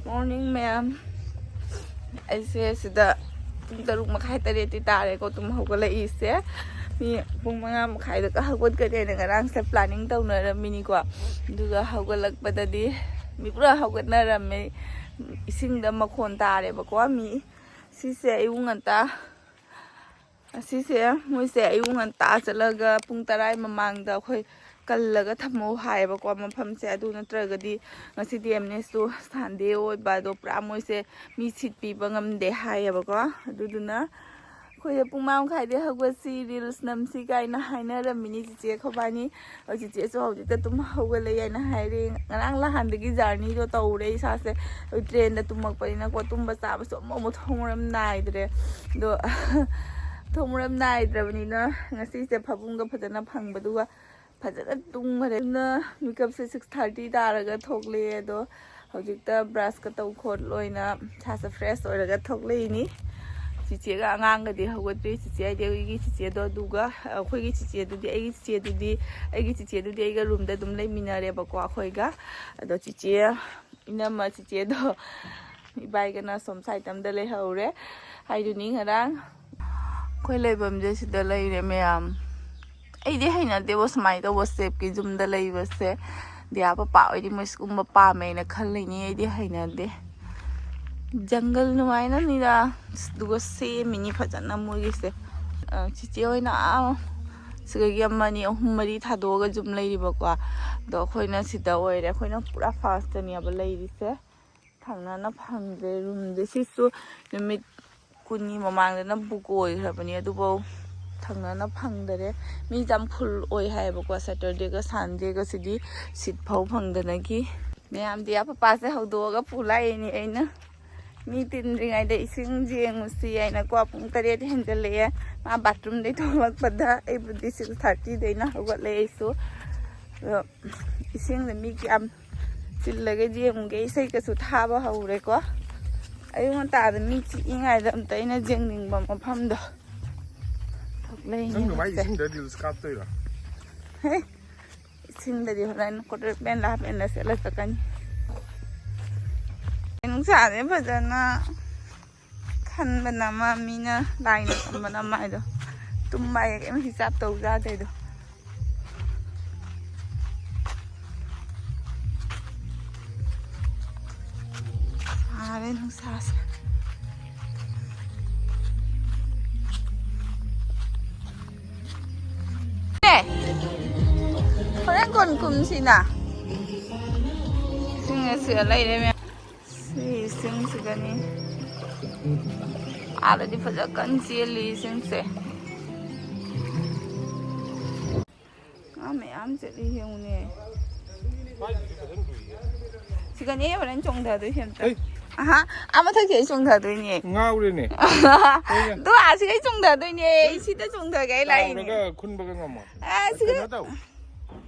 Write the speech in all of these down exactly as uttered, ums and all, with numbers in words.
Morning, ma'am. ꯑꯩꯁꯦ ꯁꯤꯗ ꯄꯨꯡ ꯇꯔꯨꯛ ꯃꯈꯥꯏ, ꯇꯔꯦꯠꯇꯤ ꯇꯥꯔꯦꯀꯣ ꯇꯨꯝ ꯍꯧꯒꯠꯂꯛꯏꯁꯦ꯫ ꯃꯤ ꯄꯨꯡ ꯃꯉꯥ ꯃꯈꯥꯏꯗꯒ ꯍꯧꯒꯠꯀꯅꯤ ꯍꯥꯏꯅ ꯉꯔꯥꯡꯁꯦ planning ꯇꯧꯅꯔꯝꯃꯤꯅꯤꯀꯣ꯫ ꯑꯗꯨꯒ ꯍꯧꯒꯠꯂꯛꯄꯗꯗꯤ ꯃꯤ ꯄꯨꯔꯥ ꯍꯧꯒꯠꯅꯔꯝꯃꯦ꯫ ꯏꯁꯤꯡꯗ ꯃꯈꯣꯟ ꯇꯥꯔꯦꯕꯀꯣ꯫ ꯃꯤ ꯁꯤꯁꯦ ꯑꯌꯨꯛ ꯉꯟꯇꯥ ꯑꯁꯤꯁꯦ ꯃꯣꯏꯁꯦ ꯑꯌꯨꯛ ꯉꯟꯇꯥ ꯆꯠꯂꯒ ꯄꯨꯡ ꯇꯔꯥꯒꯤ ꯃꯃꯥꯡꯗ ꯑꯩꯈꯣꯏ ꯀꯜꯂꯒ ꯊꯝꯃꯣ ꯍꯥꯏꯌꯦꯕꯀꯣ ꯃꯐꯝꯁꯦ꯫ ꯑꯗꯨ ꯅꯠꯇ꯭ꯔꯒꯗꯤ ꯉꯁꯤꯗꯤ ꯑꯦꯝꯅꯦꯁꯇꯣ Sunday ꯑꯣꯏꯕ, ꯑꯗꯣ ꯄꯨꯔꯥ ꯃꯣꯏꯁꯦ ꯃꯤ seat ꯄꯤꯕ ꯉꯝꯗꯦ ꯍꯥꯏꯌꯦꯕꯀꯣ꯫ ꯑꯗꯨꯗꯨꯅ ꯑꯩꯈꯣꯏꯁꯦ ꯄꯨꯡ ꯃꯉꯥ ꯃꯈꯥꯏꯗꯩ ꯍꯧꯒꯠꯁꯤ, reels ꯅꯝꯁꯤ ꯀꯥꯏꯅ ꯍꯥꯏꯅꯔꯝꯃꯤꯅꯤ ꯆꯤꯆꯦ ꯑꯩꯈꯣꯏꯕꯥꯅꯤ꯫ ꯑꯩ ꯆꯤꯆꯦꯁꯨ ꯍꯧꯖꯤꯛꯇ ꯇꯨꯝ ꯍꯧꯒꯠꯂꯛꯑꯦ ꯍꯥꯏꯅ ꯍꯥꯏꯔꯦ꯫ ꯉꯔꯥꯡ ꯅꯍꯥꯟꯗꯒꯤ journeyꯗꯣ ꯇꯧꯔꯦ ꯏꯁꯥꯁꯦ꯫ ꯑꯩ trainꯗ ꯇꯨꯝꯃꯛꯄꯅꯤꯅꯀꯣ ꯇꯨꯝꯕ ꯆꯥꯕꯁꯨ ꯑꯃꯨꯛ ꯑꯃꯨꯛ ꯊꯣꯡ ꯃꯔꯝ ꯅꯥꯏꯗ꯭ꯔꯦ꯫ ꯑꯗꯣ ꯊꯣꯡ ꯃꯔꯝ ꯅꯥꯏꯗ꯭ꯔꯕꯅꯤꯅ ꯉꯁꯤꯁꯦ ꯐꯃꯨꯡꯒ ꯐꯖꯅ ꯐꯪꯕꯗꯨꯒ ꯐꯖꯅ ꯇꯨꯝꯈꯔꯦ꯫ ꯑꯗꯨꯅ ꯃꯤꯀꯞꯁꯦ six thirty ꯇꯥꯔꯒ ꯊꯣꯛꯂꯛꯑꯦ꯫ ꯑꯗꯣ ꯍꯧꯖꯤꯛꯇ brushꯀ ꯇꯧ ꯈꯣꯠ ꯂꯣꯏꯅ ꯏꯁꯥꯁꯦ fresh ꯑꯣꯏꯔꯒ ꯊꯣꯛꯂꯛꯏꯅꯤ꯫ ꯆꯤꯆꯦꯒ ꯑꯉꯥꯡꯒꯗꯤ ꯍꯧꯒꯠꯇ꯭ꯔꯤ꯫ ꯆꯤꯆꯦ ꯍꯥꯏꯗꯤ ꯑꯩꯒꯤ ꯆꯤꯆꯦꯗꯣ, ꯑꯗꯨꯒ ꯑꯩꯈꯣꯏꯒꯤ ꯆꯤꯆꯦꯗꯨꯗꯤ, ꯑꯩꯒꯤ ꯆꯤꯆꯦꯗꯨꯗꯤ, ꯑꯩꯒꯤ ꯆꯤꯆꯦꯗꯨꯗꯤ ꯑꯩꯒ roomꯗ ꯑꯗꯨꯝ ꯂꯩꯃꯤꯟꯅꯔꯦꯕꯀꯣ ꯑꯩꯈꯣꯏꯒ꯫ ꯑꯗꯣ ꯆꯤꯆꯦ, ꯏꯅꯝꯃ ꯆꯤꯆꯦꯗꯣ ꯏꯕꯥꯏꯒꯅ ꯁꯣꯝ side ꯑꯃꯗ ꯂꯩꯍꯧꯔꯦ ꯍꯥꯏꯗꯨꯅꯤ ꯉꯔꯥꯡ꯫ ꯑꯩꯈꯣꯏ ꯂꯩꯐꯝꯁꯦ ꯁꯤꯗ ꯂꯩꯔꯦ ꯃꯌꯥꯝ꯫ ꯑꯩꯗꯤ ꯍꯩꯅꯗꯦꯕ ꯁꯨꯃꯥꯏꯅ ꯇꯧꯕ shapeꯀꯤ ꯌꯨꯝꯗ ꯂꯩꯕꯁꯦ꯫ ꯗꯤꯌꯥ ꯄꯄꯥ ꯍꯣꯏꯗꯤ ꯃꯣꯏ ꯁꯤꯒꯨꯝꯕ ꯄꯥꯝꯃꯦꯅ ꯈꯜꯂꯤꯅꯤ, ꯑꯩꯗꯤ ꯍꯩꯅꯗꯦ꯫ ꯖꯪꯒꯜ ꯅꯨꯡꯉꯥꯏꯅꯅꯤꯗ꯫ ꯑꯗꯨꯒ ꯁꯦꯝꯃꯤꯅꯤ ꯐꯖꯅ ꯃꯣꯏꯒꯤꯁꯦ꯫ ꯑ, ꯆꯤꯆꯦ ꯍꯣꯏꯅ ꯑꯥ ꯁꯤꯗꯒꯤ ꯑꯃ, ꯑꯅꯤ, ꯑꯍꯨꯝ, ꯃꯔꯤ ꯊꯥꯗꯣꯛꯑꯒ ꯌꯨꯝ ꯂꯩꯔꯤꯕꯀꯣ꯫ ꯑꯗꯣ ꯑꯩꯈꯣꯏꯅ ꯁꯤꯗ ꯑꯣꯏꯔꯦ꯫ ꯑꯩꯈꯣꯏꯅ ꯄꯨꯔꯥ firstꯇꯅꯦꯕ ꯂꯩꯔꯤꯁꯦ꯫ ꯊꯪꯅꯅ ꯐꯪꯗ꯭ꯔꯦ roomꯁꯦ꯫ ꯁꯤꯁꯨ ꯅꯨꯃꯤꯠ ꯀꯨꯟꯅꯤ ꯃꯃꯥꯡꯗꯅ book ꯑꯣꯏꯈ꯭ꯔꯕꯅꯤ, ꯑꯗꯨꯐꯥꯎ ꯊꯪꯅꯅ ꯐꯪꯗꯔꯦ꯫ ꯃꯤ ꯌꯥꯝ full ꯑꯣꯏ ꯍꯥꯏꯌꯦꯕꯀꯣ, Saturdayꯒ Sundayꯒꯁꯤꯗꯤ seat ꯐꯥꯎ ꯐꯪꯗꯅꯒꯤ꯫ ꯃꯌꯥꯝꯗꯤ ꯑꯥ ꯄꯄꯥꯁꯦ ꯍꯧꯗꯣꯛꯑꯒ ꯄꯨ ꯂꯥꯛꯏꯅꯤ ꯑꯩꯅ꯫ ꯃꯤ ꯇꯤꯟꯗ꯭ꯔꯤꯉꯩꯗ ꯏꯁꯤꯡ ꯌꯦꯡꯉꯨꯁꯤ ꯍꯥꯏꯅꯀꯣ꯫ ꯄꯨꯡ ꯇꯔꯦꯠ ꯍꯦꯟꯖꯜꯂꯛꯑꯦ꯫ ꯃꯥ bathroomꯗꯩ ꯊꯣꯛꯂꯛꯄꯗ ꯑꯩꯕꯨꯗꯤ six thirtyꯗꯩꯅ ꯍꯧꯒꯠꯂꯦ ꯑꯩꯁꯨ꯫ ꯑꯗꯣ ꯏꯁꯤꯡꯗ ꯃꯤ ꯀꯌꯥꯝ ꯆꯤꯜꯂꯒ ꯌꯦꯡꯉꯨꯒꯦ꯫ ꯏꯁꯩꯒꯁꯨ ꯊꯥꯕ ꯍꯧꯔꯦꯀꯣ꯫ ꯑꯌꯨꯛ ꯉꯟꯇꯥꯗ ꯃꯤ ꯆꯤꯛꯏꯉꯩꯗ ꯑꯝꯇ ꯑꯩꯅ ꯌꯦꯡꯅꯤꯡꯕ ꯃꯐꯝꯗꯣ꯫ ꯊꯣꯛꯂꯛꯏꯅꯦ ꯅꯪ ꯅꯨꯡꯉꯥꯏ ꯍꯧꯖꯤꯛꯁꯦ꯫ ꯏꯁꯤꯡꯗ reels ꯀꯥꯞꯇꯣꯏꯔꯣ? ꯍꯦ? ꯏꯁꯤꯡꯗꯗꯤ ꯍꯣꯔꯦꯟ quarter pant ꯍꯥꯞ ꯄꯦꯟꯅ ꯁꯦꯠꯂ ꯆꯠꯀꯅꯤ꯫ ꯅꯨꯡꯁꯥꯁꯦ ꯐꯖꯅ ꯈꯟꯕꯅ ꯑꯃ, ꯃꯤꯅ ꯂꯥꯏꯅ ꯈꯟꯕꯅ ꯑꯃ ꯍꯥꯏꯗꯣ꯫ ꯇꯨꯝꯕ ꯍꯥꯏꯁꯦ ꯀꯩꯝ ꯍꯤꯁꯥꯞ ꯇꯧ ꯌꯥꯗꯦꯗꯣ꯫ ꯁꯥꯔꯦ ꯅꯨꯡꯁꯥꯁꯦ꯫ ꯑꯦ, ꯍꯣꯔꯦꯟ ꯀꯣꯟ ꯀꯨꯝꯁꯤꯅ꯫ ꯏꯁꯤꯡ ꯑꯁꯤꯗ ꯂꯩꯔꯦ ꯃꯌꯥꯝ꯫ ꯁꯤ ꯏꯁꯤꯡꯁꯤꯗꯅꯤ꯫ ꯑꯥꯗꯗꯤ ꯐꯖ ꯀꯟꯅ ꯆꯦꯜꯂꯤ ꯏꯁꯤꯡꯁꯦ꯫ ꯉꯥ ꯃꯌꯥꯝ ꯆꯠꯂꯤ ꯌꯦꯡꯉꯨꯅꯦ꯫ ꯁꯤꯒꯅꯦ ꯍꯣꯔꯦꯟ ꯆꯣꯡꯊꯗꯣꯏꯁꯦ ꯑꯝꯇ꯫ ꯍꯩ꯫ ꯑꯍꯥ, ꯑꯥ ꯃꯊꯛꯁꯦ ꯑꯩ ꯆꯣꯡꯊꯗꯣꯏꯅꯦ꯫ ꯉꯥꯎꯔꯦꯅꯦ꯫ ꯑꯗꯨ ꯑꯥ ꯁꯤꯒꯩ ꯆꯣꯡꯊꯗꯣꯏꯅꯦ꯫ ꯑꯩ ꯁꯤꯗ ꯆꯣꯡꯊꯒꯦ ꯑꯩ ꯂꯥꯛꯏꯅꯦ꯫ ꯆꯥꯎꯔꯒ ꯈꯨꯟꯕꯒ ꯉꯝꯃꯣꯏ꯫ ꯑꯥ, ꯁꯤꯒ ꯀꯩꯅꯣ ꯇꯧ꯫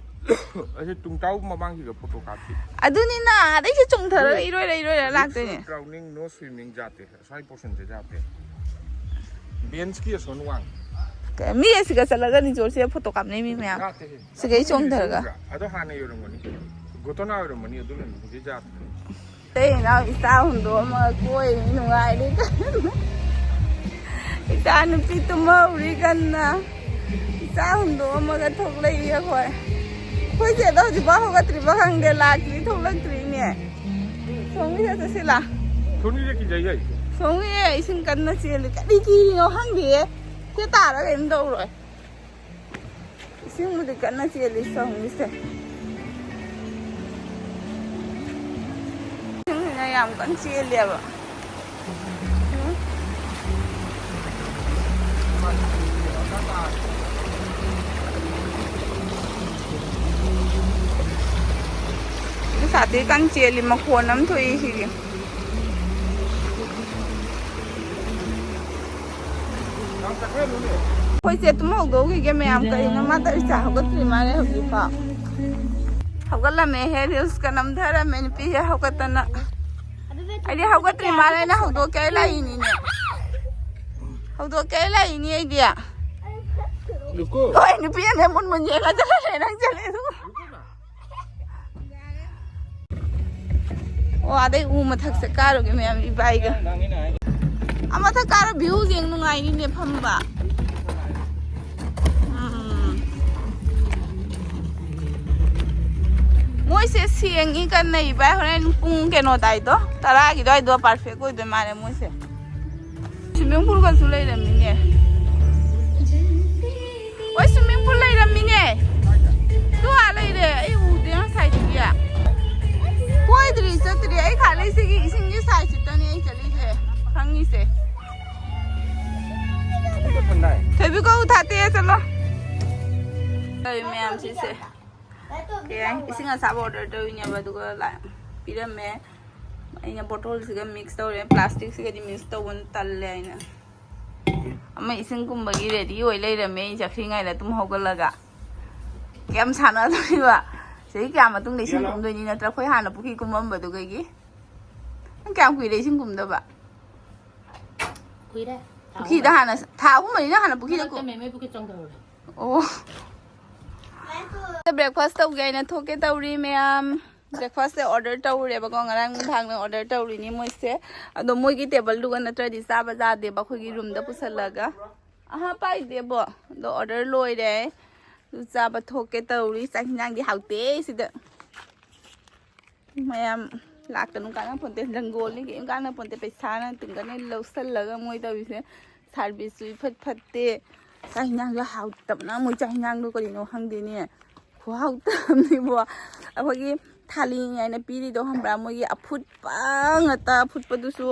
ꯑꯁꯤ ꯇꯨꯡꯇꯥꯎ ꯃꯃꯥꯡꯁꯤꯒ ꯐꯣꯇꯣ ꯀꯥꯞꯁꯤ꯫ ꯑꯗꯨꯅꯤꯅ ꯑꯗꯩꯁꯨ ꯆꯣꯡꯊꯔꯒ ꯏꯔꯣꯏꯔ ꯏꯔꯣꯏꯔ ꯂꯥꯛꯇꯣꯏꯅꯦ꯫ Drowning, no swimming जाते हैं, सारी पोर्शन से जाते हैं। बेंच की असोन वांग। ꯀ-, ꯃꯤ ꯑꯁꯤꯒ ꯆꯠꯂꯒ ꯔꯤꯖꯣꯔꯠꯁꯤꯗ ꯐꯣꯇꯣ ꯀꯥꯞꯅꯩ ꯃꯤ ꯃꯌꯥꯝ꯫ जाते हैं। ꯁꯤꯒꯩ ꯆꯣꯡꯊꯔꯒ꯫ ꯑꯗꯣ ꯍꯥꯟꯅ ꯌꯧꯔꯝꯒꯅꯤ꯫ ꯒꯣꯇꯣꯅꯥ ꯑꯣꯏꯔꯝꯃꯅꯤ ꯑꯗꯨꯅꯅꯤ ꯍꯧꯖꯤꯛ ꯖꯥꯠ꯫ ꯑꯇꯩ ꯏꯅꯥꯎ ꯏꯆꯥ ꯍꯨꯟꯗꯣꯛꯑꯝꯃꯒ ꯀꯣꯏꯔꯤ ꯅꯨꯡꯉꯥꯏꯔꯤ ꯀꯟꯅ꯫ ꯏꯆꯥ ꯅꯨꯄꯤ ꯇꯨꯝꯍꯧꯔꯤ ꯀꯟꯅ꯫ ꯏꯆꯥ ꯍꯨꯟꯗꯣꯛꯑꯝꯃꯒ ꯊꯣꯛꯂꯛꯏ ꯑꯩꯈꯣꯏ꯫ ꯑꯩꯈꯣꯏ ꯆꯦꯗꯣ ꯍꯧꯖꯤꯛꯐꯥꯎ ꯍꯧꯒꯠꯇ꯭ꯔꯤꯕ ꯈꯪꯗꯦ, ꯂꯥꯛꯇ꯭ꯔꯤ, ꯊꯣꯛꯂꯛꯇ꯭ꯔꯤꯅꯦ꯫ ꯁꯣꯝꯒꯤꯁꯦ ꯆꯠꯁꯤꯂꯥ꯫ ꯊꯣꯡꯒꯤꯁꯦ ꯀꯤꯖꯩ ꯍꯥꯏ꯫ ꯁꯣꯝꯒꯤ ꯏꯁꯤꯡ ꯀꯟꯅ ꯆꯦꯜꯂꯤ꯫ ꯀꯔꯤ ꯀꯤꯔꯤꯅꯣ ꯈꯪꯗꯦꯌꯦ꯫ ꯁꯤ ꯇꯥꯔꯒ ꯀꯩꯅꯣ ꯇꯧꯔꯣꯏ꯫ ꯏꯁꯤꯡꯕꯨꯗꯤ ꯀꯟꯅ ꯆꯦꯜꯂꯤ ꯁꯣꯝꯒꯤꯁꯦ꯫ ꯏꯁꯤꯡꯁꯤꯅ ꯌꯥꯝ ꯀꯟꯅ ꯆꯦꯜꯂꯦꯕ꯫ ꯁꯥꯇꯤ ꯀꯟ ꯆꯦꯜꯂꯤ, ꯃꯈꯣꯟ ꯑꯃ ꯊꯣꯛꯏ ꯁꯤꯒꯤ꯫ ꯑꯩꯈꯣꯏꯁꯦ ꯇꯨꯝ ꯍꯧꯗꯣꯛꯈꯤꯒꯦ ꯃꯌꯥꯝ꯫ ꯀꯔꯤꯅꯣ ꯃꯥ ꯇꯧꯔꯤꯁꯦ? ꯍꯧꯒꯠꯇ꯭ꯔꯤ ꯃꯥꯜꯂꯦ ꯍꯧꯖꯤꯛꯐꯥꯎ꯫ ꯍꯧꯒꯠꯂꯝꯃꯦꯍꯦ, ꯔꯤꯜꯁꯀ ꯅꯝꯊꯔꯝꯃꯦ ꯅꯨꯄꯤꯁꯦ ꯍꯧꯒꯠꯇꯅ꯫ ꯑꯩꯗꯤ ꯍꯧꯒꯠꯇ꯭ꯔꯤ ꯃꯥꯜꯂꯦꯅ ꯍꯧꯗꯣꯛꯀꯦ ꯑꯩ ꯂꯥꯛꯏꯅꯤꯅꯦ꯫ ꯍꯧꯗꯣꯛꯀꯦ ꯑꯩ ꯂꯥꯛꯏꯅꯤ ꯑꯩꯗꯤ꯫ रुको। ꯍꯣꯏ, ꯅꯨꯄꯤ ꯑꯃꯅ ꯃꯨꯟ ꯃꯨꯟ ꯌꯦꯡꯉ ꯆꯠꯂꯦ, ꯅꯪ ꯆꯠꯂꯦ ꯑꯗꯨꯒ꯫ रुको ना। ꯑꯣ, ꯑꯗꯩ ꯎ ꯃꯊꯛꯁꯦ ꯀꯥꯔꯨꯒꯦ ꯃꯌꯥꯝ ꯏꯕꯥꯏꯒ꯫ ꯑꯥ, ꯃꯊꯛ ꯀꯥꯔ view ꯌꯦꯡ ꯅꯨꯡꯉꯥꯏꯅꯤꯅꯦ ꯐꯝꯕ꯫ ꯎꯝ꯫ ꯃꯣꯏꯁꯦ ꯁꯦꯡꯉꯤ ꯀꯟꯅ ꯏꯕꯥꯏ, ꯍꯣꯔꯦꯟ ꯄꯨꯡ ꯀꯩꯅꯣ ꯑꯗꯥꯏꯗꯣ, ꯇꯔꯥꯒꯤ ꯑꯗꯨꯋꯥꯏꯗꯣ perfect ꯑꯣꯏꯗꯣꯏ ꯃꯥꯜꯂꯦ ꯃꯣꯏꯁꯦ꯫ Swimming pool ꯒꯁꯨ ꯂꯩꯔꯝꯃꯤꯅꯦ꯫ ꯍꯣꯏ, swimming pool ꯂꯩꯔꯝꯃꯤꯅꯦ꯫ ꯇꯨ ꯑꯥ ꯂꯩꯔꯦ, ꯑꯩ ꯎꯗꯦ ꯉꯁꯥꯏꯗꯒꯤ꯫ ꯀꯣꯏꯗ꯭ꯔꯤ, ꯆꯠꯇ꯭ꯔꯤ꯫ ꯑꯩ ꯈꯥꯂꯩꯁꯤꯒꯤ ꯏꯁꯤꯡꯒꯤ side ꯁꯤꯗꯅꯦ ꯑꯩ ꯆꯠꯂꯤꯁꯦ, ꯈꯪꯉꯤꯁꯦ꯫ ꯊꯣꯏꯕꯤ ꯀꯧ ꯊꯥꯇꯦ, ꯆꯠꯂꯣ꯫ ꯇꯧꯔꯤ ꯃꯌꯥꯝꯁꯤꯁꯦ꯫ ꯀꯩ ꯍꯥꯏ? ꯏꯁꯤꯡ ꯑꯁꯥꯕ order ꯇꯧꯔꯤꯅꯦꯕ, ꯑꯗꯨꯒ ꯂꯥꯛ-, ꯄꯤꯔꯝꯃꯦ꯫ ꯑꯩꯅ bottle ꯁꯤꯒ mix ꯇꯧꯔꯦ, plastic ꯁꯤꯒꯗꯤ mix ꯇꯧꯕ ꯇꯜꯂꯦ ꯑꯩꯅ꯫ ꯑꯃ ꯏꯁꯤꯡ ꯀꯨꯝꯕꯒꯤ ready ꯑꯣꯏ ꯂꯩꯔꯝꯃꯦ, ꯑꯩ ꯆꯠꯈ꯭ꯔꯤꯉꯩꯗ ꯇꯨꯝ ꯍꯧꯒꯠꯂꯒ꯫ ꯀꯌꯥꯝ ꯁꯥꯟꯅꯗꯣꯔꯤꯕ? ꯆꯍꯤ ꯀꯌꯥ ꯃꯇꯨꯡꯗ ꯏꯁꯤꯡ ꯀꯨꯝꯗꯣꯏꯅꯤ ꯅꯠꯇ꯭ꯔꯥ? ꯑꯩꯈꯣꯏ ꯍꯥꯟꯅ ꯄꯨꯈ꯭ꯔꯤ ꯀꯨꯝꯃꯝꯕꯗꯨꯒꯒꯤ꯫ ꯅꯪ ꯀꯌꯥꯝ ꯀꯨꯏꯔꯦ ꯏꯁꯤꯡ ꯀꯨꯝꯗꯕ? ꯀꯨꯏꯔꯦ꯫ ꯊꯥ ꯄꯨꯈ꯭ꯔꯤꯗ ꯑꯍꯨꯝ꯫ ꯍꯥꯟꯅ, ꯊꯥ ꯑꯍꯨꯝ ꯃꯔꯤ ꯅꯪ ꯍꯥꯟꯅ ꯄꯨꯈ꯭ꯔꯤꯗ ꯃꯔꯛꯇ ꯀꯨꯝ-, ꯃꯦꯝꯃꯩ ꯄꯨꯈ꯭ꯔꯤ ꯆꯪꯗꯕ꯫ ꯑꯣ꯫ Breakfast ꯇꯧꯒꯦ ꯍꯥꯏꯅ ꯊꯣꯛꯀꯦ ꯇꯧꯔꯤ ꯃꯌꯥꯝ꯫ Breakfast ꯁꯦ order ꯇꯧꯔꯦꯕꯀꯣ, ꯉꯔꯥꯡ ꯅꯨꯡꯗꯥꯡꯅ order ꯇꯧꯔꯤꯅꯤ ꯃꯣꯏꯁꯦ꯫ ꯑꯗꯣ ꯃꯣꯏꯒꯤ table ꯗꯨꯒ ꯅꯠꯇ꯭ꯔꯗꯤ ꯆꯥꯕ ꯌꯥꯗꯦꯕ, ꯑꯩꯈꯣꯏꯒꯤ room ꯗ ꯄꯨꯁꯜꯂꯒ꯫ ꯑꯍꯥ, ꯄꯥꯏꯗꯦꯕꯣ꯫ ꯑꯗꯣ order ꯂꯣꯏꯔꯦ꯫ ꯑꯗꯨ ꯆꯥꯕ ꯊꯣꯛꯀꯦ ꯇꯧꯔꯤ꯫ ꯆꯥꯛ ꯍꯤꯟꯖꯥꯡꯗꯤ ꯍꯥꯎꯇꯦ ꯁꯤꯗ꯫ ꯃꯌꯥꯝ ꯂꯥꯛꯀꯅꯨ ꯀꯥꯟꯅꯄꯣꯟꯇꯦ, ꯂꯪꯒꯣꯜꯅꯤ ꯀꯩꯝ ꯀꯥꯟꯅꯄꯣꯟꯇꯦ, ꯄꯩꯁꯥꯅ ꯇꯤꯡꯒꯅꯤ ꯂꯧꯁꯜꯂꯒ ꯃꯣꯏ ꯇꯧꯔꯤꯁꯦ꯫ Service ꯁꯨ ꯏꯐꯠ ꯐꯠꯇꯦ, ꯆꯥꯛ ꯍꯤꯟꯖꯥꯡꯁꯨ ꯍꯥꯎꯇꯕꯅ, ꯃꯣꯏ ꯆꯥꯛ ꯍꯤꯟꯖꯥꯡꯗꯣ ꯀꯔꯤꯅꯣ ꯈꯪꯗꯦꯅꯦ, ꯈꯨꯍꯥꯎꯇꯕꯅꯤꯕꯣ꯫ ꯑꯩꯈꯣꯏꯒꯤ ꯊꯥꯂꯤ ꯍꯥꯏꯅ ꯄꯤꯔꯤꯗꯣ ꯈꯪꯕ꯭ꯔꯥ, ꯃꯣꯏꯒꯤ ꯑꯐꯨꯠꯄ ꯉꯥꯛꯇ, ꯑꯐꯨꯠꯄꯗꯨꯁꯨ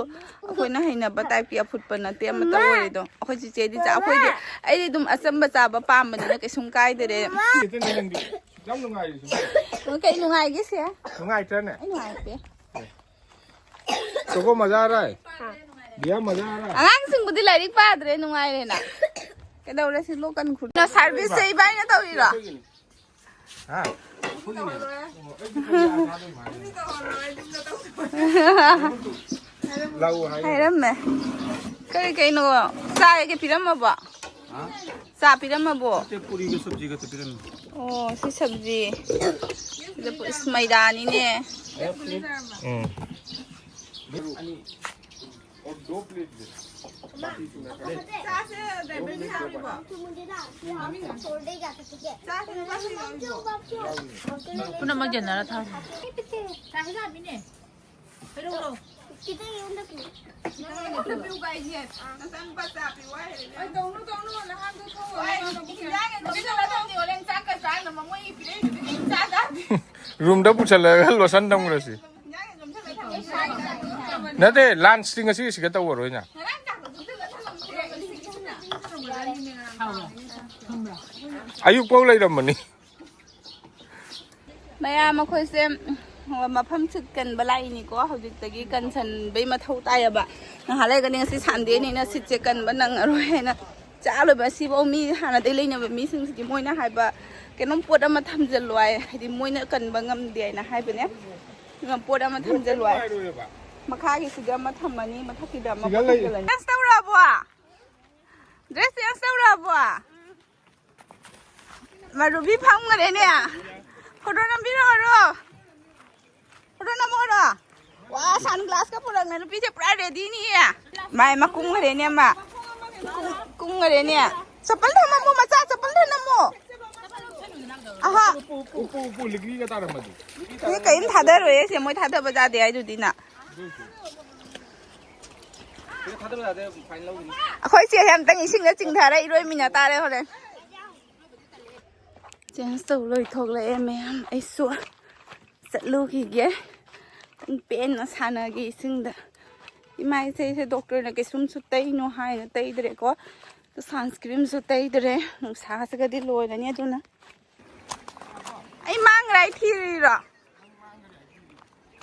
ꯑꯩꯈꯣꯏꯅ ꯍꯩꯅꯕ type ꯀꯤ ꯑꯐꯨꯠꯄ ꯅꯠꯇꯦ ꯑꯃꯠꯇ ꯑꯣꯏꯔꯤꯗꯣ꯫ ꯑꯩꯈꯣꯏ ꯆꯤꯆꯦꯗꯤ ꯆꯥ-, ꯑꯩꯈꯣꯏꯗꯤ, ꯑꯩꯗꯤ ꯑꯗꯨꯝ ꯑꯆꯝꯕ ꯆꯥꯕ ꯄꯥꯝꯕꯅꯤꯅ ꯀꯩꯁꯨꯝ ꯀꯥꯏꯗꯔꯦ꯫ ꯌꯥꯝ ꯅꯨꯡꯉꯥꯏꯔꯤꯁꯦ꯫ ꯀꯩ ꯅꯨꯡꯉꯥꯏꯒꯦꯁꯦ? ꯅꯨꯡꯉꯥꯏꯇ꯭ꯔꯅꯦ? ꯑꯩ ꯅꯨꯡꯉꯥꯏꯇꯦ꯫ ꯆꯣꯀꯣ ꯃꯖꯥ ꯑꯥ ꯔꯥ ꯍꯥꯏ? ꯍꯥ꯫ ꯕꯤꯌꯥ ꯃꯖꯥ ꯑꯥ ꯔꯥ ꯍꯥꯏ? ꯑꯉꯥꯡꯁꯤꯡꯕꯨꯗꯤ ꯂꯥꯏꯔꯤꯛ ꯄꯥꯗ꯭ꯔꯦ, ꯅꯨꯡꯉꯥꯏꯔꯦꯅ꯫ ꯀꯩꯗꯧꯔꯦ ꯁꯤ ꯂꯣꯛ ꯀꯟ ꯈꯨꯔ-, service ꯁꯦ ꯏꯕꯥꯏꯅ ꯇꯧꯔꯤꯔꯣ? ꯍꯥ? ꯂꯧ ꯍꯥꯏ꯫ ꯍꯥꯏꯔꯝꯃꯦ꯫ ꯀꯔꯤ ꯀꯩꯅꯣ? ꯆꯥꯏꯒ ꯄꯤꯔꯝꯃꯕꯣ? ꯆꯥ ꯄꯤꯔꯝꯃꯕꯣ? ꯅꯠꯇꯦ, ꯄꯨꯔꯤꯒ ꯁꯕꯖꯤꯒ ꯈꯛꯇ ꯄꯤꯔꯝꯃꯤ꯫ ꯑꯣ, ꯁꯤ ꯁꯕꯖꯤ꯫ ꯁꯤꯗ ꯄꯨ-, ꯏꯁ, ꯃꯩꯗꯥꯅꯤꯅꯦ꯫ ꯎꯝ꯫ ꯆꯥꯁꯦ, ꯗꯥꯏꯃꯟ ꯌꯥꯎꯔꯤꯕꯣ? ꯆꯥꯁꯦ, ꯆꯥꯁꯦ, ꯌꯥꯎꯔꯤꯕꯣ? ꯄꯨꯝꯅꯃꯛ ꯌꯦꯟꯅꯔ ꯊꯥꯁꯦ꯫ ꯆꯥꯁꯦ ꯂꯥꯛꯑꯃꯤꯅꯦ꯫ ꯀꯩꯗꯧꯔꯣ? ꯈꯤꯇꯪ ꯑꯩꯉꯣꯟꯗ ꯄꯤꯌꯨ꯫ ꯅꯪꯉꯣꯟꯗ ꯄꯤꯌꯨ ꯀꯥꯏꯁꯦ꯫ ꯅꯆꯥꯅꯨꯄꯥ ꯆꯥ ꯄꯤꯌꯨ ꯍꯥꯏꯔꯦ꯫ ꯑꯩ ꯇꯧꯅꯨ, ꯇꯧꯅꯨ, ꯅꯍꯥꯟꯗꯣ ꯊꯣꯛꯑꯣ꯫ ꯍꯣꯏ, ꯏꯟꯖꯥꯡ ꯑꯗꯨꯝ ꯄꯤꯖꯜꯂ ꯊꯝꯃꯤ, ꯍꯣꯔꯦꯟ ꯆꯥꯛꯀ ꯆꯥꯅꯕ ꯃꯣꯏꯒꯤ ꯄꯤꯔꯛꯏꯗꯨꯗꯤ ꯀꯩꯝ ꯆꯥ ꯆꯥꯗꯦ꯫ ꯔꯨꯝꯗ ꯄꯨꯁꯜꯂꯒ ꯂꯣꯁꯟ ꯊꯝꯈ꯭ꯔꯁꯤ꯫ ꯏꯟꯖꯥꯡ ꯑꯗꯨꯝ ꯄꯤꯖꯜꯂ ꯊꯝꯃꯤ꯫ ꯅꯠꯇꯦ, ꯂꯥꯟꯁꯇꯤ ꯉꯁꯤ ꯁꯤꯒ ꯇꯧꯔꯔꯣꯏꯅ꯫ ꯉꯔꯥꯡ ꯆꯥꯛꯇꯣ ꯄꯤꯖꯜꯂ ꯊꯝꯃꯝꯗ꯭ꯔꯦ꯫ ꯍꯥꯎꯕ꯭ꯔꯥ? ꯊꯨꯝꯕ꯭ꯔꯥ? ꯑꯌꯨꯛ ꯐꯥꯎ ꯂꯩꯔꯝꯕꯅꯤ꯫ ꯃꯌꯥꯝ ꯑꯩꯈꯣꯏꯁꯦ ꯃꯐꯝ ꯁꯤꯠ ꯀꯟꯕ ꯂꯥꯛꯏꯅꯤꯀꯣ꯫ ꯍꯧꯖꯤꯛꯇꯒꯤ ꯀꯟꯁꯟꯕꯩ ꯃꯊꯧ ꯇꯥꯏꯌꯦꯕ꯫ ꯉꯥꯏꯍꯥꯛ ꯂꯩꯔꯒꯗꯤ ꯉꯁꯤ ꯁꯟꯗꯦꯅꯤꯅ ꯁꯤꯠꯁꯦ ꯀꯟꯕ ꯅꯪꯉꯔꯣꯏ ꯍꯥꯏꯅ ꯆꯥ ꯂꯣꯏꯕ꯫ ꯑꯁꯤꯐꯥꯎ ꯃꯤ ꯍꯥꯟꯅꯗꯩ ꯂꯩꯅꯕ ꯃꯤꯁꯤꯡꯁꯤꯗꯤ ꯃꯣꯏꯅ ꯍꯥꯏꯕ ꯀꯩꯅꯣꯝ ꯄꯣꯠ ꯑꯃ ꯊꯝꯖꯜꯂꯣ ꯍꯥꯏ, ꯍꯥꯏꯗꯤ ꯃꯣꯏꯅ ꯀꯟꯕ ꯉꯝꯗꯦ ꯍꯥꯏꯅ ꯍꯥꯏꯕꯅꯦ꯫ ꯄꯣꯠ ꯑꯃ ꯊꯝꯖꯜꯂꯣ ꯍꯥꯏ꯫ ꯃꯈꯥꯒꯤꯁꯤꯗ ꯑꯃ ꯊꯝꯃꯅꯤ, ꯃꯊꯛꯀꯤꯗ ꯑꯃ ꯁꯤꯗ ꯂꯩ꯫ ꯄꯨꯁꯜꯂꯅꯤ꯫ Dress ꯇꯧꯔꯛꯑꯕꯣ? Dress change ꯇꯧꯔꯛꯑꯕꯣ? ꯃꯔꯨꯕꯤ ꯐꯝꯈꯔꯦꯅꯦ꯫ ꯐꯣꯇꯣ ꯅꯝꯕꯤꯔꯛꯑꯣꯔꯣ? ꯐꯣꯇꯣ ꯅꯝꯃꯛꯑꯣꯔꯣ? ꯋꯥ, ꯁꯟ ꯒ꯭ꯂꯥꯁꯀ ꯄꯨꯔꯛꯅ ꯅꯨꯄꯤꯁꯦ ꯄꯨꯔꯥ ꯔꯦꯗꯤꯅꯤꯌꯦ꯫ ꯃꯥꯏ ꯑꯃ ꯀꯨꯝꯈꯔꯦꯅꯦ ꯑꯃ꯫ ꯀꯨꯝ-, ꯀꯨꯝꯈꯔꯦꯅꯦ꯫ ꯆꯄꯜ ꯊꯝꯃꯝꯃꯣ ꯃꯆꯥ, ꯆꯄꯜ ꯊꯝꯃꯝꯃꯣ꯫ ꯑꯍꯥ꯫ ꯎꯞꯄꯨ, ꯎꯞꯄꯨ, ꯎꯞꯄꯨ, ꯂꯤꯛꯂꯤꯒ ꯇꯥꯔꯝꯃꯗꯤ꯫ ꯃꯤ ꯀꯔꯤꯝ ꯊꯥꯗꯔꯣꯏꯌꯦ ꯁꯦ, ꯃꯣꯏ ꯊꯥꯗꯕ ꯌꯥꯗꯦ ꯍꯥꯏꯗꯨꯗꯤ ꯅ꯫ ꯑꯩꯈꯣꯏ ꯆꯦꯁꯦ ꯑꯝꯇꯪ ꯏꯁꯤꯡꯗ ꯆꯤꯡꯊꯔ ꯏꯔꯣꯏꯃꯤꯟꯅ ꯇꯥꯔꯦ ꯍꯣꯔꯦꯟ꯫ Change ꯇꯧ ꯂꯣꯏꯊꯣꯛꯂꯛꯑꯦ ꯃꯌꯥꯝ, ꯑꯩꯁꯨ ꯆꯠꯂꯨꯈꯤꯒꯦ꯫ ꯄꯦꯟꯅ ꯁꯥꯟꯅꯒꯦ ꯏꯁꯤꯡꯗ꯫ ꯏꯃꯥꯏꯁꯦ, ꯑꯩꯁꯦ doctorꯅ ꯀꯩꯁꯨꯝꯁꯨ ꯇꯩꯅꯣ ꯍꯥꯏꯅ ꯇꯩꯗ꯭ꯔꯦꯀꯣ꯫ Sunscreenꯁꯨ ꯇꯩꯗ꯭ꯔꯦ꯫ ꯅꯨꯡꯁꯥꯁꯤꯒꯗꯤ ꯂꯣꯏꯔꯅꯤ꯫ ꯑꯗꯨꯅ ꯑꯩ ꯃꯥꯡꯈ꯭ꯔꯦ, ꯑꯩ ꯊꯤꯔꯤꯔꯣ?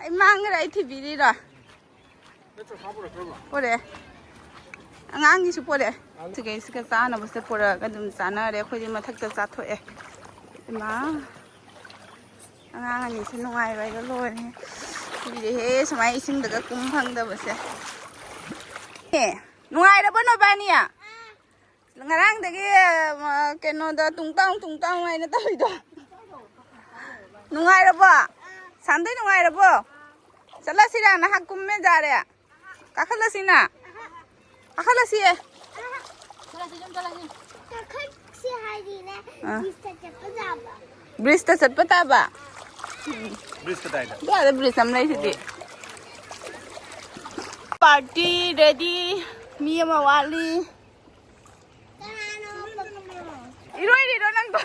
ꯑꯩ ꯃꯥꯡꯈ꯭ꯔꯦ, ꯑꯩ ꯊꯤꯕꯤꯔꯤꯔꯣ? ꯄꯣꯔꯛꯑꯦ꯫ ꯑꯉꯥꯡꯒꯤꯁꯨ ꯄꯣꯔꯛꯑꯦ꯫ ꯁꯤꯈꯩꯁꯤꯒ ꯆꯥꯅꯕꯁꯦ ꯄꯣꯔꯛꯑꯒ ꯑꯗꯨꯝ ꯆꯥꯅꯔꯦ꯫ ꯑꯩꯈꯣꯏꯗꯤ ꯃꯊꯛꯇ ꯆꯥꯊꯣꯛꯑꯦ꯫ ꯏꯃꯥ, ꯑꯉꯥꯡ ꯑꯅꯤꯁꯦ ꯅꯨꯡꯉꯥꯏꯕ ꯍꯥꯏꯗꯣ ꯂꯣꯏꯔꯦ꯫ ꯀꯨꯏꯔꯦꯍꯦ ꯁꯨꯃꯥꯏꯅ ꯏꯁꯤꯡꯗꯒ ꯀꯨꯝ ꯐꯪꯗꯕꯁꯦ꯫ ꯑꯦ, ꯅꯨꯡꯉꯥꯏꯔꯕꯣ ꯅꯣꯏꯕꯥꯅꯤ? ꯉꯔꯥꯡꯗꯒꯤ ꯑ, ꯀꯩꯅꯣꯗ ꯇꯨꯡꯇꯥꯎ ꯇꯨꯡꯇꯥꯎ ꯍꯥꯏꯅ ꯇꯧꯔꯤꯗꯣ꯫ ꯅꯨꯡꯉꯥꯏꯔꯕꯣ? ꯁꯥꯟꯗꯣꯏ ꯅꯨꯡꯉꯥꯏꯔꯕꯣ? ꯆꯠꯂꯁꯤꯔ? ꯅꯍꯥꯛ ꯀꯨꯝꯃꯦ ꯌꯥꯔꯦ꯫ ꯀꯥꯈꯠꯂꯁꯤꯅ꯫ ꯀꯥꯈꯠꯂꯁꯤꯌꯦ꯫ ꯀꯥꯈꯠꯁꯤ ꯍꯥꯏꯗꯤꯅꯦ, ꯑꯥ꯫ ꯕ꯭ꯔꯤꯖꯇ ꯆꯠꯄ ꯌꯥꯕ꯫ ꯕ꯭ꯔꯤꯖꯇ ꯆꯠꯄ ꯇꯥꯕ꯫ ꯕ꯭ꯔꯤꯖ ꯀꯗꯥꯏꯗ? ꯑꯗꯨꯋꯥꯏꯗ ꯕ꯭ꯔꯤꯖ ꯑꯃ ꯂꯩꯁꯤꯗꯤ꯫ Party ready. ꯃꯤ ꯑꯃ ꯋꯥꯠꯂꯤ꯫ ꯏꯔꯣꯏꯔꯤꯔꯣ ꯅꯪꯗꯣ?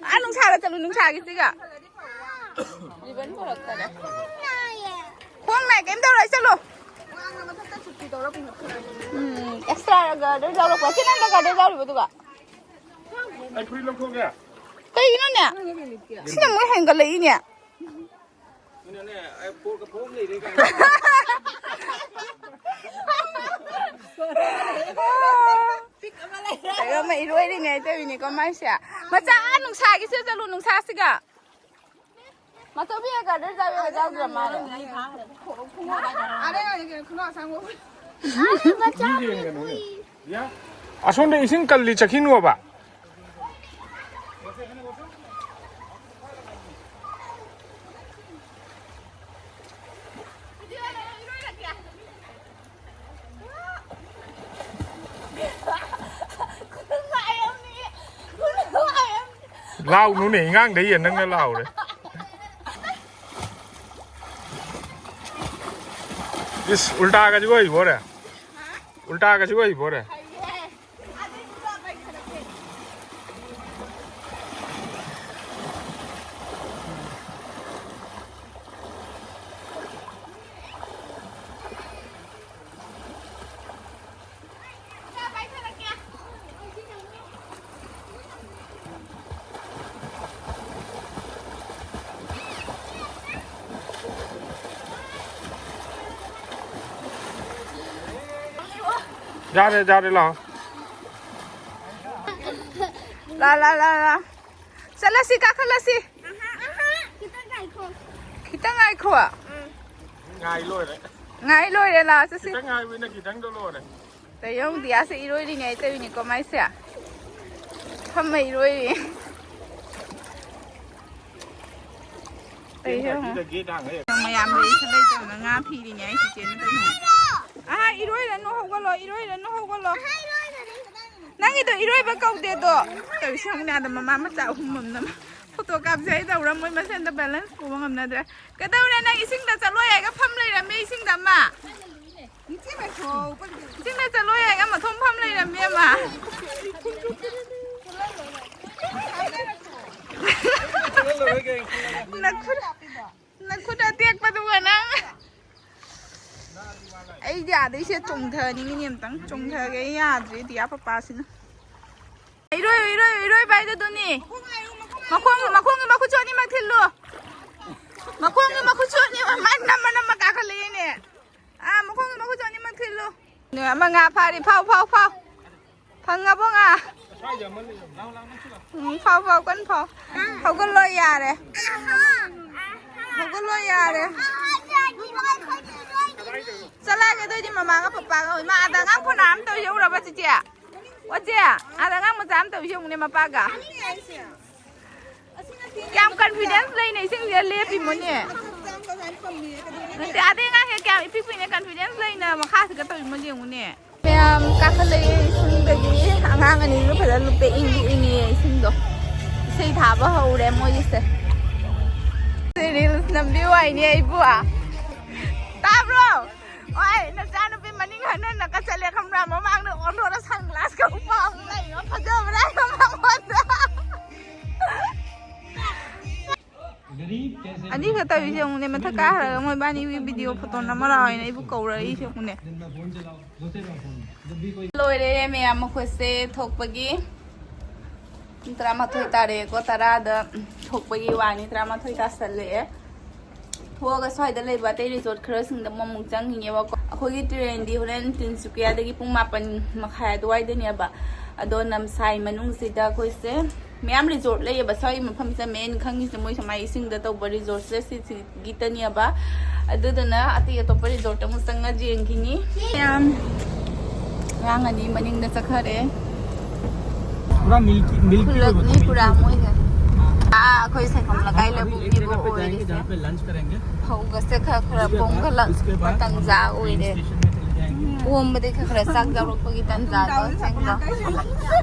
ꯑꯥ, ꯅꯨꯡꯁꯥꯗ ꯆꯠꯂꯨ, ꯅꯨꯡꯁꯥꯒꯤꯁꯤꯒ꯫ ꯔꯤꯕꯟ ꯄꯨꯔꯛꯇꯔꯦ꯫ ꯈꯣꯡ ꯅꯥꯏ, ꯀꯩꯝ ꯇꯧꯔꯣꯏ, ꯆꯠꯂꯣ꯫ ꯎꯝ, ꯑꯦꯛꯁꯇ꯭ꯔꯥ ꯒꯥꯔꯗꯦꯜ ꯌꯥꯎꯔꯛꯄ꯫ ꯁꯤ ꯅꯪꯗ ꯒꯥꯔꯗꯦꯜ ꯌꯥꯎꯔꯤꯕꯣ ꯑꯗꯨꯒ? ꯑꯩ ꯐꯨꯔꯤꯠ ꯂꯧꯊꯣꯛꯀꯦ꯫ ꯀꯩꯒꯤꯅꯣꯅꯦ? ꯁꯤꯅ ꯃꯣꯏ ꯍꯦꯟꯒꯠꯂꯛꯏꯅꯦ꯫ ꯑꯗꯨꯅꯅꯦ, ꯑꯩ ꯄꯣꯠꯀ ꯄꯣꯝ ꯂꯩꯔꯦ ꯀꯥꯏꯅ꯫ ꯀꯩꯅꯣꯝꯃ ꯏꯔꯣꯏꯔꯤꯉꯩ ꯇꯧꯔꯤꯅꯤꯀꯣ ꯃꯥꯏꯁꯦ꯫ ꯃꯆꯥ, ꯑꯥ, ꯅꯨꯡꯁꯥꯒꯤꯁꯦ ꯆꯠꯂꯨ, ꯅꯨꯡꯁꯥꯁꯤꯒ꯫ ꯃꯆꯧꯕꯤ, ꯒꯥꯔꯗꯦꯟ ꯆꯥꯕꯤ ꯌꯥꯎꯗ꯭ꯔ ꯃꯥꯜꯂꯦ꯫ ꯑꯁꯣꯝꯗ ꯏꯁꯤꯡ ꯀꯜꯂꯤ, ꯆꯠꯈꯤꯅꯣꯕ꯫ ꯂꯥꯎꯅꯨꯅꯦ, ꯏꯉꯥꯡꯗ ꯌꯦꯟ ꯅꯪꯅ ꯂꯥꯎꯔꯦ꯫ ꯏꯁ, ꯎꯜꯇꯥꯒꯁꯤꯕꯨ ꯍꯩꯕꯣꯔꯦ? ꯎꯜꯇꯥꯒꯁꯤꯕꯨ ꯍꯩꯕꯣꯔꯦ? ꯌꯥꯔꯦ, ꯌꯥꯔꯦ, ꯂꯥꯛꯑꯣ꯫ ꯂꯥ, ꯂꯥ, ꯂꯥ, ꯂꯥ꯫ ꯆꯠꯂꯁꯤ, ꯀꯥꯈꯠꯂꯁꯤ꯫ ꯑꯍꯥ, ꯑꯍꯥ, ꯈꯤꯇꯪ ꯉꯥꯏꯈꯣ꯫ ꯈꯤꯇꯪ ꯉꯥꯏꯈꯣ꯫ ꯎꯝ꯫ ꯉꯥꯏ ꯂꯣꯏꯔꯦ꯫ ꯉꯥꯏ ꯂꯣꯏꯔꯦ, ꯂꯥꯛꯑꯣ ꯆꯠꯁꯤ꯫ ꯈꯤꯇꯪ ꯉꯥꯏꯕꯅ ꯈꯤꯇꯪꯗꯣ ꯂꯣꯏꯔꯦ꯫ ꯇꯌꯣꯡꯗꯤ ꯑꯁꯦ ꯏꯔꯣꯏꯔꯤꯅꯦ ꯑꯩ ꯇꯧꯔꯤꯅꯤꯀꯣ ꯃꯥꯏꯁꯦ꯫ ꯐꯝꯃ ꯏꯔꯣꯏꯔꯤ꯫ ꯇꯌꯣꯡ꯫ ꯃꯌꯥꯝ ꯂꯩꯁꯨ ꯂꯩꯇꯕꯅ ꯉꯥ ꯐꯤꯔꯤꯅꯦ ꯑꯩ ꯆꯤꯆꯦꯅ ꯇꯧꯔꯤꯅꯦ꯫ ꯑꯍꯥ, ꯏꯔꯣꯏꯔꯅꯨ, ꯍꯧꯒꯠꯂꯣ, ꯏꯔꯣꯏꯔꯅꯨ, ꯍꯧꯒꯠꯂꯣ꯫ ꯅꯪꯒꯤꯗꯣ ꯏꯔꯣꯏꯕ ꯀꯧꯗꯦꯗꯣ꯫ ꯇꯧꯔꯤꯁꯦ ꯌꯦꯡꯉꯨꯅꯦ, ꯑꯗ ꯃꯃꯥ ꯃꯆꯥ ꯑꯍꯨꯝ ꯑꯃꯅ ꯐꯣꯇꯣ ꯀꯥꯞꯁꯦ ꯍꯥꯏ ꯇꯧꯔ ꯃꯣꯏ ꯃꯁꯦꯟꯗ balance ꯄꯨꯕ ꯉꯝꯅꯗ꯭ꯔꯦ꯫ ꯀꯩꯗꯧꯔꯦ ꯅꯪ ꯏꯁꯤꯡꯗ ꯆꯠꯂꯣ ꯍꯥꯏꯒ ꯐꯝ ꯂꯩꯔꯝꯃꯦ ꯏꯁꯤꯡꯗ ꯑꯃ꯫ ꯏꯁꯤꯡꯗ ꯆꯠꯂꯣ ꯍꯥꯏꯒ ꯃꯊꯣꯡ ꯐꯝ ꯂꯩꯔꯝꯃꯦ ꯑꯃ꯫ ꯅꯈꯨꯠ, ꯅꯈꯨꯠ ꯑꯇꯦꯛꯄꯗꯨꯒ ꯅꯪ꯫ ꯑꯩꯗꯤ ꯑꯥꯗꯩꯁꯦ ꯆꯣꯡꯊꯅꯤꯡꯉꯤꯅꯦ ꯑꯝꯇꯪ꯫ ꯆꯣꯡꯊꯒꯦ ꯌꯥꯗ꯭ꯔꯦ ꯗꯤꯌꯥ ꯄꯄꯥꯁꯤꯅ꯫ ꯏꯔꯣꯏ, ꯏꯔꯣꯏ, ꯏꯔꯣꯏꯕ ꯍꯥꯏꯗꯨꯅꯤ꯫ ꯃꯈꯣꯡꯒꯤ, ꯃꯈꯣꯡꯒꯤ ꯃꯈꯨꯠꯁꯨ ꯑꯅꯤꯃꯛ ꯊꯤꯜꯂꯨ꯫ ꯃꯈꯣꯡꯒꯤ ꯃꯈꯨꯠꯁꯨ ꯑꯅꯤꯃꯛ ꯃꯥꯏ ꯅꯝꯃ ꯅꯝꯃ ꯀꯥꯈꯠꯂꯛꯏꯅꯦ꯫ ꯑꯥ, ꯃꯈꯣꯡꯒꯤ ꯃꯈꯨꯠꯁꯨ ꯑꯅꯤꯃꯛ ꯊꯤꯜꯂꯨ꯫ ꯑꯃ ꯉꯥ ꯐꯥꯔꯤ꯫ ꯐꯥꯎ, ꯐꯥꯎ, ꯐꯥꯎ꯫ ꯐꯪꯉꯕꯣ ꯉꯥ? ꯎꯝ, ꯐꯥꯎ, ꯐꯥꯎ, ꯀꯟꯅ ꯐꯥꯎ꯫ ꯍꯧꯒꯠꯂꯣ ꯌꯥꯔꯦ꯫ ꯍꯧꯒꯠꯂꯣ ꯌꯥꯔꯦ꯫ ꯆꯠꯂꯛꯑꯒꯦ ꯑꯗꯨꯑꯣꯏꯗꯤ ꯃꯃꯥꯒ ꯄꯄꯥꯒ꯫ ꯏꯃꯥ, ꯑꯥꯗ ꯑꯉꯥꯡ ꯐꯅꯌꯥꯝ ꯇꯧ ꯌꯧꯔꯕ ꯆꯤꯆꯦ? ꯑꯣ ꯆꯦ, ꯑꯥꯗ ꯑꯉꯥꯡ ꯃꯆꯥ ꯑꯃ ꯇꯧꯔꯤꯁꯦ ꯌꯦꯡꯉꯨꯅꯦ ꯃꯄꯥꯒ꯫ ꯀꯌꯥꯝ confidence ꯂꯩꯅ ꯏꯁꯤꯡꯁꯤꯗ ꯂꯦꯞꯄꯤꯃꯣꯅꯦ꯫ ꯅꯠꯇꯦ, ꯑꯥꯗꯩ ꯑꯉꯥꯡꯁꯦ ꯀꯌꯥꯝ ꯏꯄꯤꯛ ꯄꯤꯛꯅ confidence ꯂꯩꯅ ꯃꯈꯥꯁꯤꯗ ꯇꯧꯔꯤꯃꯣ ꯌꯦꯡꯉꯨꯅꯦ꯫ ꯃꯌꯥꯝ ꯀꯥꯈꯠꯂꯛꯑꯦ ꯏꯁꯤꯡꯗꯒꯤ꯫ ꯑꯉꯥꯡ ꯑꯅꯤꯁꯨ ꯐꯖꯅ ꯂꯨꯞꯄꯦ, ꯏꯪꯗꯤ ꯏꯪꯉꯤꯌꯦ ꯏꯁꯤꯡꯗꯣ꯫ ꯏꯁꯩ ꯊꯥꯕ ꯍꯧꯔꯦ ꯃꯣꯏꯒꯤꯁꯦ꯫ ꯁꯤ reels ꯅꯝꯕꯤꯌꯨ ꯍꯥꯏꯅꯦ ꯑꯩꯕꯨ꯫ ꯇꯥꯕ꯭ꯔꯣ? ꯍꯣꯏ, ꯅꯆꯥꯅꯨꯄꯤ ꯃꯅꯤꯡ ꯍꯟ ꯍꯟꯅ ꯀ ꯆꯠꯂꯦ ꯈꯪꯕ꯭ꯔꯥ? ꯃꯃꯥꯡꯗ ꯑꯣꯟꯊꯣꯔ sunglass ꯀ ꯎꯞꯄ ꯑꯃꯨꯛ ꯂꯩꯕ ꯐꯖꯕ꯭ꯔꯥ ꯃꯉꯣꯟꯗ? ꯑꯅꯤꯈꯛ ꯇꯧꯔꯤꯁꯦ ꯌꯦꯡꯉꯨꯅꯦ, ꯃꯊꯛ ꯀꯥꯈ꯭ꯔꯒ ꯃꯣꯏ ꯕꯥꯅꯤꯒꯤ video photo ꯅꯝꯃꯔꯥ ꯍꯥꯏꯅ ꯑꯩꯕꯨ ꯀꯧꯔꯛꯏꯁꯦ ꯌꯦꯡꯉꯨꯅꯦ꯫ ꯂꯣꯏꯔꯦ ꯃꯌꯥꯝ ꯃꯈꯣꯏꯁꯦ ꯊꯣꯛꯄꯒꯤ꯫ ꯄꯨꯡ ꯇꯔꯥꯃꯥꯊꯣꯏ ꯇꯥꯔꯦꯀꯣ, ꯇꯔꯥꯗ ꯊꯣꯛꯄꯒꯤ ꯋꯥꯅꯤ, ꯇꯔꯥꯃꯥꯊꯣꯏ ꯇꯥꯁꯜꯂꯛꯑꯦ꯫ ꯊꯣꯛꯑꯒ ꯁ꯭ꯋꯥꯏꯗ ꯂꯩꯕ ꯑꯇꯩ resort ꯈꯔꯁꯤꯡꯗ ꯑꯃꯨꯛ ꯆꯪꯈꯤꯅꯦꯕꯀꯣ꯫ ꯑꯩꯈꯣꯏꯒꯤ train ꯗꯤ ꯍꯣꯔꯦꯟ ꯇꯤꯟꯁꯨꯀꯤꯌꯥꯗꯒꯤ ꯄꯨꯡ ꯃꯥꯄꯟ ꯃꯈꯥꯏ ꯑꯗꯨꯋꯥꯏꯗꯅꯦꯕ꯫ ꯑꯗꯣ ꯅꯝꯁꯥꯏ ꯃꯅꯨꯡꯁꯤꯗ ꯑꯩꯈꯣꯏꯁꯦ ꯃꯌꯥꯝ ꯔꯤꯖꯣꯔꯠ ꯂꯩꯌꯦꯕ ꯁ꯭ꯋꯥꯏꯒꯤ ꯃꯐꯝꯁꯤꯗ꯫ ꯃꯦꯟ ꯈꯪꯉꯤꯁꯦ ꯃꯣꯏ ꯁꯨꯃꯥꯏ ꯏꯁꯤꯡꯗ ꯇꯧꯕ ꯔꯤꯖꯣꯔꯠꯁꯦ ꯁꯤꯒꯤꯇꯅꯦꯕ꯫ ꯑꯗꯨꯗꯨꯅ ꯑꯇꯩ ꯑꯇꯣꯞꯄ ꯔꯤꯖꯣꯔꯠꯇ ꯑꯃꯨꯛ ꯆꯪꯉ ꯌꯦꯡꯈꯤꯅꯤ꯫ ꯌꯥꯝ ꯉꯥꯡꯉꯅꯤ ꯃꯅꯤꯡꯗ ꯆꯠꯈꯔꯦ꯫ पूरा मिल्की मिल्की ꯈꯨꯜꯂꯛꯅꯤ ꯄꯨꯔꯥ ꯃꯣꯏꯁꯦ꯫ ꯑꯥ, ꯑꯩꯈꯣꯏ ꯁꯥꯏꯈꯣꯝ ꯂꯩꯀꯥꯏ ꯂꯧꯕꯨꯛꯅꯤꯕꯨ ꯑꯣꯏꯔꯤꯁꯦ꯫ ꯐꯧꯒꯁꯦ ꯈꯔ ꯈꯔ ꯄꯣꯝꯈꯠꯂꯛꯄ ꯇꯟꯖꯥ ꯑꯣꯏꯔꯦ꯫ ꯄꯣꯝꯕꯗꯤ ꯈꯔ ꯈꯔ ꯆꯥꯛ ꯌꯥꯎꯔꯛꯄꯒꯤ ꯇꯟꯖꯥꯗꯣ ꯆꯪꯕ꯫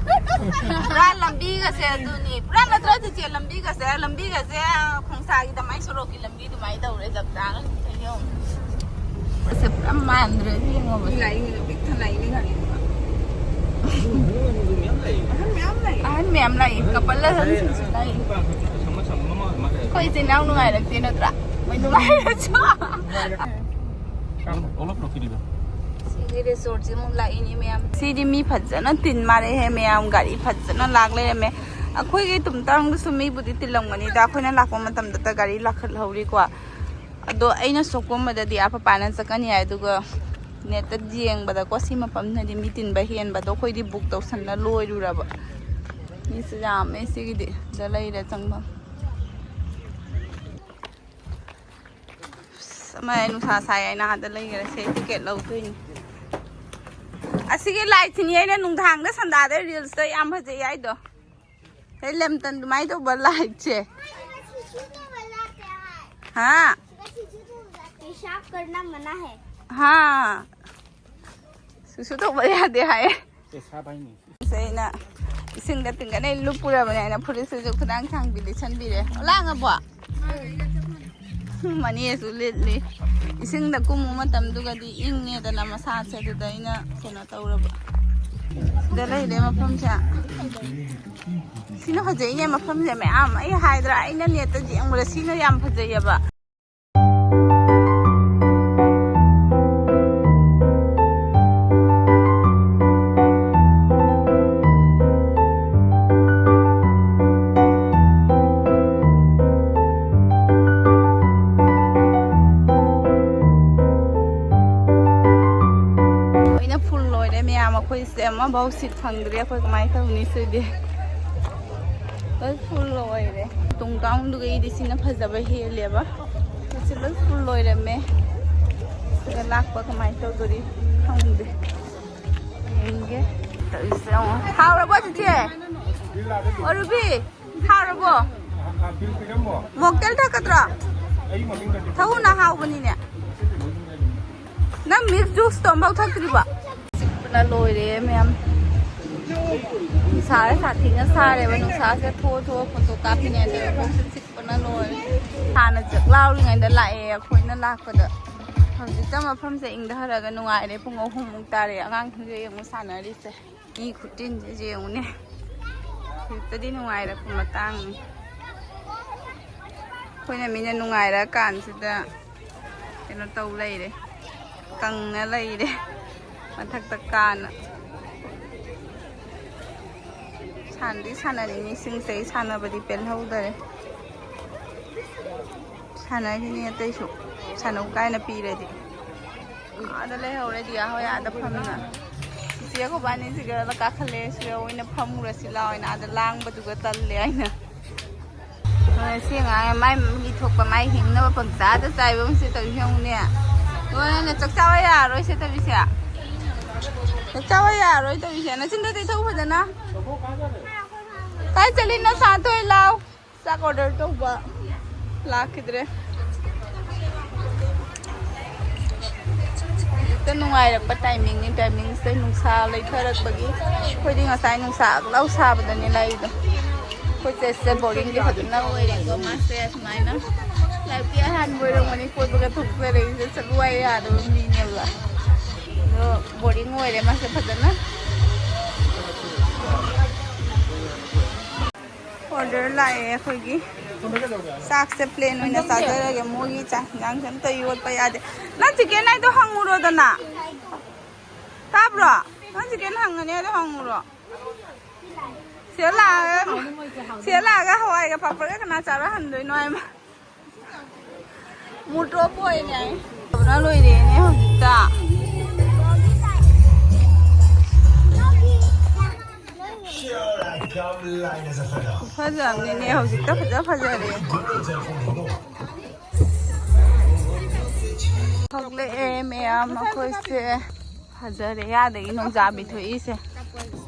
ꯄꯨꯔꯥ ꯂꯝꯕꯤꯒꯁꯦ ꯑꯗꯨꯅꯤ꯫ ꯄꯨꯔꯥ ꯅꯠꯇ꯭ꯔꯣ ꯆꯤꯆꯦ? ꯂꯝꯕꯤꯒꯁꯦ, ꯂꯝꯕꯤꯒꯁꯦ ꯈꯣꯡꯁꯥꯒꯤ ꯑꯗꯨꯃꯥꯏ ꯁꯣꯔꯣꯛꯀꯤ ꯂꯝꯕꯤ ꯑꯗꯨꯃꯥꯏꯅ ꯇꯧꯔꯦ꯫ ꯆꯞ ꯆꯥꯅ ꯌꯦꯡꯉꯣ꯫ ꯑꯁꯦ ꯄꯨꯔꯥ ꯃꯥꯟꯗ꯭ꯔꯦ ꯌꯦꯡꯉꯣꯕ꯫ ꯂꯥꯛꯏꯅꯦ, ꯄꯤꯛ ꯊꯟꯅ ꯂꯥꯛꯏꯅꯦ ꯒꯥꯔꯤ꯫ ꯑꯍꯟ ꯃꯌꯥꯝ ꯂꯥꯛꯏ꯫ ꯑꯍꯟ ꯃꯌꯥꯝ ꯂꯥꯛꯏ꯫ ꯀꯄꯜ ꯑꯍꯟꯁꯤꯡꯁꯨ ꯂꯥꯛꯏ꯫ ꯑꯩꯈꯣꯏ ꯏꯆꯤꯟ ꯏꯅꯥꯎ ꯅꯨꯡꯉꯥꯏꯔꯛꯇꯦ ꯅꯠꯇ꯭ꯔꯥ? ꯃꯣꯏ ꯅꯨꯡꯉꯥꯏꯔꯁꯨ꯫ ꯁꯤꯒꯤ ꯔꯤꯖꯣꯔꯠꯁꯤ ꯑꯃꯨꯛ ꯂꯥꯛꯏꯅꯦ ꯃꯌꯥꯝ꯫ ꯁꯤꯗꯤ ꯃꯤ ꯐꯖꯅ ꯇꯤꯟ ꯃꯥꯜꯂꯦꯍꯦ ꯃꯌꯥꯝ꯫ ꯒꯥꯔꯤ ꯐꯖꯅ ꯂꯥꯛ ꯂꯩꯔꯝꯃꯦ꯫ ꯑꯩꯈꯣꯏꯒꯤ ꯇꯨꯝꯇꯥꯡꯗꯁꯨ ꯃꯤꯕꯨꯗꯤ ꯇꯤꯜꯂꯝꯒꯅꯤꯗ꯫ ꯑꯩꯈꯣꯏꯅ ꯂꯥꯛꯄ ꯃꯇꯝꯗꯇ ꯒꯥꯔꯤ ꯂꯥꯛꯈꯠꯍꯧꯔꯤꯀꯣ꯫ ꯑꯗꯣ ꯑꯩꯅ ꯁꯣꯛꯄꯝꯕꯗꯗꯤ ꯑꯥ ꯄꯄꯥꯅ ꯆꯠꯀꯅꯤ ꯍꯥꯏ꯫ ꯑꯗꯨꯒ ꯅꯦꯠꯇ ꯌꯦꯡꯕꯗꯀꯣ ꯁꯤ ꯃꯐꯝꯅꯗꯤ ꯃꯤ ꯇꯤꯟꯕ ꯍꯦꯟꯕꯗꯣ ꯑꯩꯈꯣꯏꯗꯤ ꯕꯨꯛ ꯇꯧꯁꯟꯅ ꯂꯣꯏꯔꯨꯔꯕ꯫ ꯃꯤꯁꯨ ꯌꯥꯝꯃꯦ ꯁꯤꯒꯤꯗꯤ꯫ ꯁꯤꯗ ꯂꯩꯔꯦ ꯆꯪꯐꯝ꯫ ꯑꯁ, ꯑꯃ ꯅꯨꯡꯁꯥ ꯁꯥꯏ ꯍꯥꯏꯅ ꯑꯥꯗ ꯂꯩꯈꯔꯦ꯫ ꯁꯤ ꯇꯤꯀꯦꯠ ꯂꯧꯗꯣꯏꯅꯤ꯫ ꯑꯁꯤꯒꯤ ꯂꯥꯏꯠꯁꯤꯅꯤ ꯑꯩꯅ ꯅꯨꯡꯗꯥꯡꯗ ꯁꯟꯗꯥꯗ ꯔꯤꯜꯁꯇ ꯌꯥꯝ ꯐꯖꯩ ꯍꯥꯏꯗꯣ꯫ ꯑꯩ ꯂꯦꯝꯇꯟ ꯑꯗꯨꯃꯥꯏꯅ ꯇꯧꯕ ꯂꯥꯏꯠꯁꯦ꯫ ꯍꯥ? पेशाब करना मना है। ꯍꯥ꯫ ꯁꯨꯁꯨ ꯇꯧꯕ ꯌꯥꯗꯦ ꯍꯥꯏ꯫ ꯁꯦ, ꯑꯩꯅ ꯏꯁꯤꯡꯗ ꯇꯤꯡꯒꯅ ꯑꯩ ꯂꯨꯞꯄꯨꯔꯕꯅꯦ ꯍꯥꯏꯅ ꯐꯨꯔꯤꯠꯁꯤꯁꯨ ꯈꯨꯗꯥꯡ ꯁꯥꯡꯕꯤ ꯂꯤꯠꯁꯟꯕꯤꯔꯦ꯫ ꯂꯥꯡꯉꯕꯣ? ꯃꯅꯦꯁꯨ ꯂꯤꯠꯂꯤ꯫ ꯏꯁꯤꯡꯗ ꯀꯨꯝꯃꯨ ꯃꯇꯝꯗꯨꯒꯗꯤ ꯏꯪꯉꯦꯗꯅ ꯃꯁꯥꯁꯦ, ꯑꯗꯨꯗ ꯑꯩꯅ ꯀꯩꯅꯣ ꯇꯧꯔꯕ꯫ ꯁꯤꯗ ꯂꯩꯔꯦ ꯃꯐꯝꯁꯦ꯫ ꯁꯤꯅ ꯐꯖꯩꯅꯦ ꯃꯐꯝꯁꯦ ꯃꯌꯥꯝ꯫ ꯑꯩ ꯍꯥꯏꯗ꯭ꯔꯥ, ꯑꯩꯅ ꯅꯦꯠꯇ ꯌꯦꯡꯕꯗ ꯁꯤꯅ ꯌꯥꯝ ꯐꯖꯩꯌꯦꯕ꯫ ꯂꯣꯏꯅ ꯐꯨꯜ ꯑꯣꯏꯔꯦ ꯃꯌꯥꯝ꯫ ꯑꯩꯈꯣꯏꯁꯦ ꯑꯃꯐꯥꯎ ꯁꯤꯠ ꯐꯪꯗ꯭ꯔꯦ꯫ ꯑꯩꯈꯣꯏ ꯀꯃꯥꯏꯅ ꯇꯧꯅꯤ ꯁꯤꯗꯤ? ꯂꯣꯏ ꯐꯨꯜ ꯑꯣꯏꯔꯦ꯫ ꯇꯨꯡ ꯀꯥꯡꯗꯨꯒ ꯑꯩꯗꯤ ꯁꯤꯅ ꯐꯖꯕ ꯍꯦꯜꯂꯦꯕ꯫ ꯁꯤ ꯂꯣꯏ ꯐꯨꯜ ꯑꯣꯏꯔꯝꯃꯦ꯫ ꯁꯤꯒ ꯂꯥꯛꯄ ꯀꯃꯥꯏꯅ ꯇꯧꯗꯣꯔꯤ ꯈꯪꯗꯦ꯫ ꯌꯦꯡꯒꯦ꯫ ꯇꯧꯔꯤꯁꯦ ꯌꯦꯡꯉꯣ꯫ ꯍꯥꯎꯔꯕꯣ ꯆꯤꯆꯦ? ꯑꯣ ꯔꯨꯕꯤ, ꯍꯥꯎꯔꯕꯣ? ꯃꯣꯛꯇꯦꯜ ꯊꯛꯀꯗ꯭ꯔꯣ? ꯊꯛꯎꯅ, ꯍꯥꯎꯕꯅꯤꯅꯦ꯫ ꯅꯪ ꯃꯤꯜꯛ ꯖꯨꯁꯇꯣ ꯑꯝꯐꯥꯎ ꯊꯛꯇ꯭ꯔꯤꯕꯣ? ꯆꯤꯛꯄꯅ ꯂꯣꯏꯔꯦ ꯃꯌꯥꯝ꯫ ꯅꯨꯡꯁꯥꯁꯦ ꯁꯥꯊꯤꯅ ꯁꯥꯔꯦꯕ, ꯅꯨꯡꯁꯥꯁꯦ ꯊꯣꯛꯑ ꯊꯣꯛꯑ ꯐꯣꯇꯣ ꯀꯥꯞꯄꯤꯅꯦ ꯑꯗꯣ ꯀꯣꯛꯁꯦ ꯆꯤꯛꯄꯅ ꯂꯣꯏꯔꯦ꯫ ꯍꯥꯟꯅ ꯆꯥꯛ ꯂꯥꯎꯔꯤꯉꯩꯗ ꯂꯥꯛꯑꯦ ꯑꯩꯈꯣꯏꯅ ꯂꯥꯛꯄꯗ꯫ ꯍꯧꯖꯤꯛꯇ ꯃꯐꯝꯁꯦ ꯏꯪꯊꯔꯒ ꯅꯨꯡꯉꯥꯏꯔꯦ꯫ ꯄꯨꯡ ꯑꯍꯨꯝꯃꯨꯛ ꯇꯥꯔꯦ꯫ ꯑꯉꯥꯡꯁꯤꯡꯁꯦ ꯌꯦꯡꯉꯨ ꯁꯥꯟꯅꯔꯤꯁꯦ꯫ ꯃꯤ ꯈꯨꯇꯤꯟꯁꯦ ꯌꯦꯡꯉꯨꯅꯦ꯫ ꯍꯧꯖꯤꯛꯇꯗꯤ ꯅꯨꯡꯉꯥꯏꯔꯛꯄ ꯃꯇꯥꯡꯅꯤ꯫ ꯑꯩꯈꯣꯏꯅ ꯃꯤꯅ ꯅꯨꯡꯉꯥꯏꯔꯀꯥꯟꯁꯤꯗ ꯀꯩꯅꯣ ꯇꯧ ꯂꯩꯔꯦ, ꯀꯪꯉ ꯂꯩꯔꯦ ꯃꯊꯛꯇ ꯀꯥꯅ꯫ ꯁꯥꯟꯅꯗꯤ ꯁꯥꯟꯅꯅꯤꯡꯉꯤ ꯏꯁꯤꯡꯁꯦ, ꯑꯩ ꯁꯥꯟꯅꯕꯗꯤ ꯄꯦꯜꯍꯧꯗꯔꯦ꯫ ꯁꯥꯟꯅꯈꯤꯅꯤ ꯑꯇꯩꯁꯨ, ꯁꯥꯟꯅꯧ ꯀꯥꯏꯅ ꯄꯤꯔꯗꯤ꯫ ꯑꯥꯗ ꯂꯩꯍꯧꯔꯦ ꯗꯤꯌꯥ ꯍꯣꯏ ꯑꯥꯗ ꯐꯝꯅ꯫ ꯆꯤꯆꯦ ꯑꯩꯈꯣꯏꯕꯥꯅꯤꯁꯤꯒ ꯀꯥꯈꯠꯂꯦ, ꯁꯤꯗ ꯑꯣꯏꯅ ꯐꯝꯃꯨꯔꯁꯤ ꯂꯥꯎ ꯍꯥꯏꯅ, ꯑꯥꯗ ꯂꯥꯡꯕꯗꯨꯒ ꯇꯜꯂꯦ ꯍꯥꯏꯅ꯫ ꯁꯤ ꯑꯉꯥꯡ ꯃꯥꯏ ꯃꯤ ꯊꯣꯛꯄ ꯃꯥꯏ ꯍꯤꯡꯅꯕ ꯄꯪꯆꯥꯗ ꯆꯥꯏꯕ ꯑꯃꯁꯦ ꯇꯧꯔꯤꯁꯦ ꯌꯦꯡꯉꯨꯅꯦ꯫ ꯂꯣꯏꯔꯦꯅꯦ, ꯆꯥꯛ ꯆꯥꯕ ꯌꯥꯔꯔꯣꯏꯁꯦ ꯇꯧꯔꯤꯁꯦ꯫ ꯆꯥꯛ ꯆꯥꯕ ꯌꯥꯔꯔꯣꯏ ꯇꯧꯔꯤꯁꯦ꯫ ꯅꯆꯤꯟꯗꯣ ꯇꯩꯊꯧ ꯐꯖꯅ꯫ ꯀꯥꯏ ꯆꯠꯂꯤꯅꯣ ꯁꯥꯟꯇꯣꯏ? ꯂꯥꯎ꯫ ꯆꯥꯛ ꯑꯣꯔꯗꯔ ꯇꯧꯕ ꯂꯥꯛꯈꯤꯗ꯭ꯔꯦ꯫ ꯍꯦꯛꯇ ꯅꯨꯡꯉꯥꯏꯔꯛꯄ ꯇꯥꯏꯃꯤꯡꯅꯤ꯫ ꯇꯥꯏꯃꯤꯡꯁꯤꯗ ꯅꯨꯡꯁꯥ ꯂꯩꯊꯔꯛꯄꯒꯤ꯫ ꯑꯩꯈꯣꯏꯗꯤ ꯉꯁꯥꯏ ꯅꯨꯡꯁꯥ ꯑꯛꯂꯥꯎ ꯁꯥꯕꯗꯅꯤ ꯂꯥꯛꯏꯗꯣ꯫ ꯑꯩꯈꯣꯏ ꯆꯦꯁꯦ ꯕꯣꯔꯤꯡꯗꯤ ꯐꯖꯅ ꯑꯣꯏꯔꯦꯀꯣ꯫ ꯃꯥꯁꯦ ꯁꯨꯃꯥꯏꯅ ꯂꯥꯏꯐꯀꯤ ꯑꯍꯥꯟꯕ ꯑꯣꯏꯔꯝꯒꯅꯤ ꯀꯣꯏꯕꯒ ꯊꯣꯛꯆꯔꯛꯏꯁꯦ꯫ ꯆꯠꯂꯨ ꯍꯥꯏ ꯌꯥꯗꯕ ꯃꯤꯅꯦꯕ꯫ ꯑꯗꯣ ꯕꯣꯔꯤꯡ ꯑꯣꯏꯔꯦ ꯃꯥꯁꯦ ꯐꯖꯅ꯫ ꯑꯣꯔꯗꯔ ꯂꯥꯛꯑꯦ ꯑꯩꯈꯣꯏꯒꯤ꯫ ꯆꯥꯛꯁꯦ ꯄ꯭ꯂꯦꯟ ꯑꯣꯏꯅ ꯆꯥꯖꯔꯒꯦ꯫ ꯃꯣꯏꯒꯤ ꯆꯥꯛ ꯌꯦꯟꯖꯥꯡꯁꯦ ꯑꯝꯇ ꯌꯣꯠꯄ ꯌꯥꯗꯦ꯫ ꯅꯪ ꯆꯤꯀꯦꯟ ꯍꯥꯏꯗꯣ ꯍꯪꯉꯨꯔꯣꯗꯅ꯫ ꯇꯥꯕ꯭ꯔꯣ? ꯅꯪ ꯆꯤꯀꯦꯟ ꯍꯪꯉꯅꯤ ꯍꯥꯏꯗꯣ ꯍꯪꯉꯨꯔꯣ꯫ ꯁꯤꯗ ꯂꯥꯛꯑꯒ, ꯁꯤꯗ ꯂꯥꯛꯑꯒ ꯍꯋꯥꯏꯒ ꯄꯥꯄꯔꯒ ꯀꯅꯥ ꯆꯥꯔ ꯍꯟꯗꯣꯏꯅꯣ ꯍꯥꯏꯃ꯫ ꯃꯨꯇꯣꯞ ꯑꯣꯏꯅꯦ꯫ ꯇꯧꯕꯅ ꯂꯣꯏꯔꯦꯅꯦ ꯍꯧꯖꯤꯛꯇ꯫ ꯐꯖꯕꯅꯤꯅꯦ, ꯍꯧꯖꯤꯛꯇ ꯐꯖ ꯐꯖꯔꯦ꯫ ꯊꯣꯛꯂꯛꯑꯦ ꯃꯌꯥꯝ ꯑꯩꯈꯣꯏꯁꯦ꯫ ꯐꯖꯔꯦ, ꯌꯥꯗꯒꯤ ꯅꯣꯡꯖꯥꯕꯤ ꯊꯣꯛꯏꯁꯦ꯫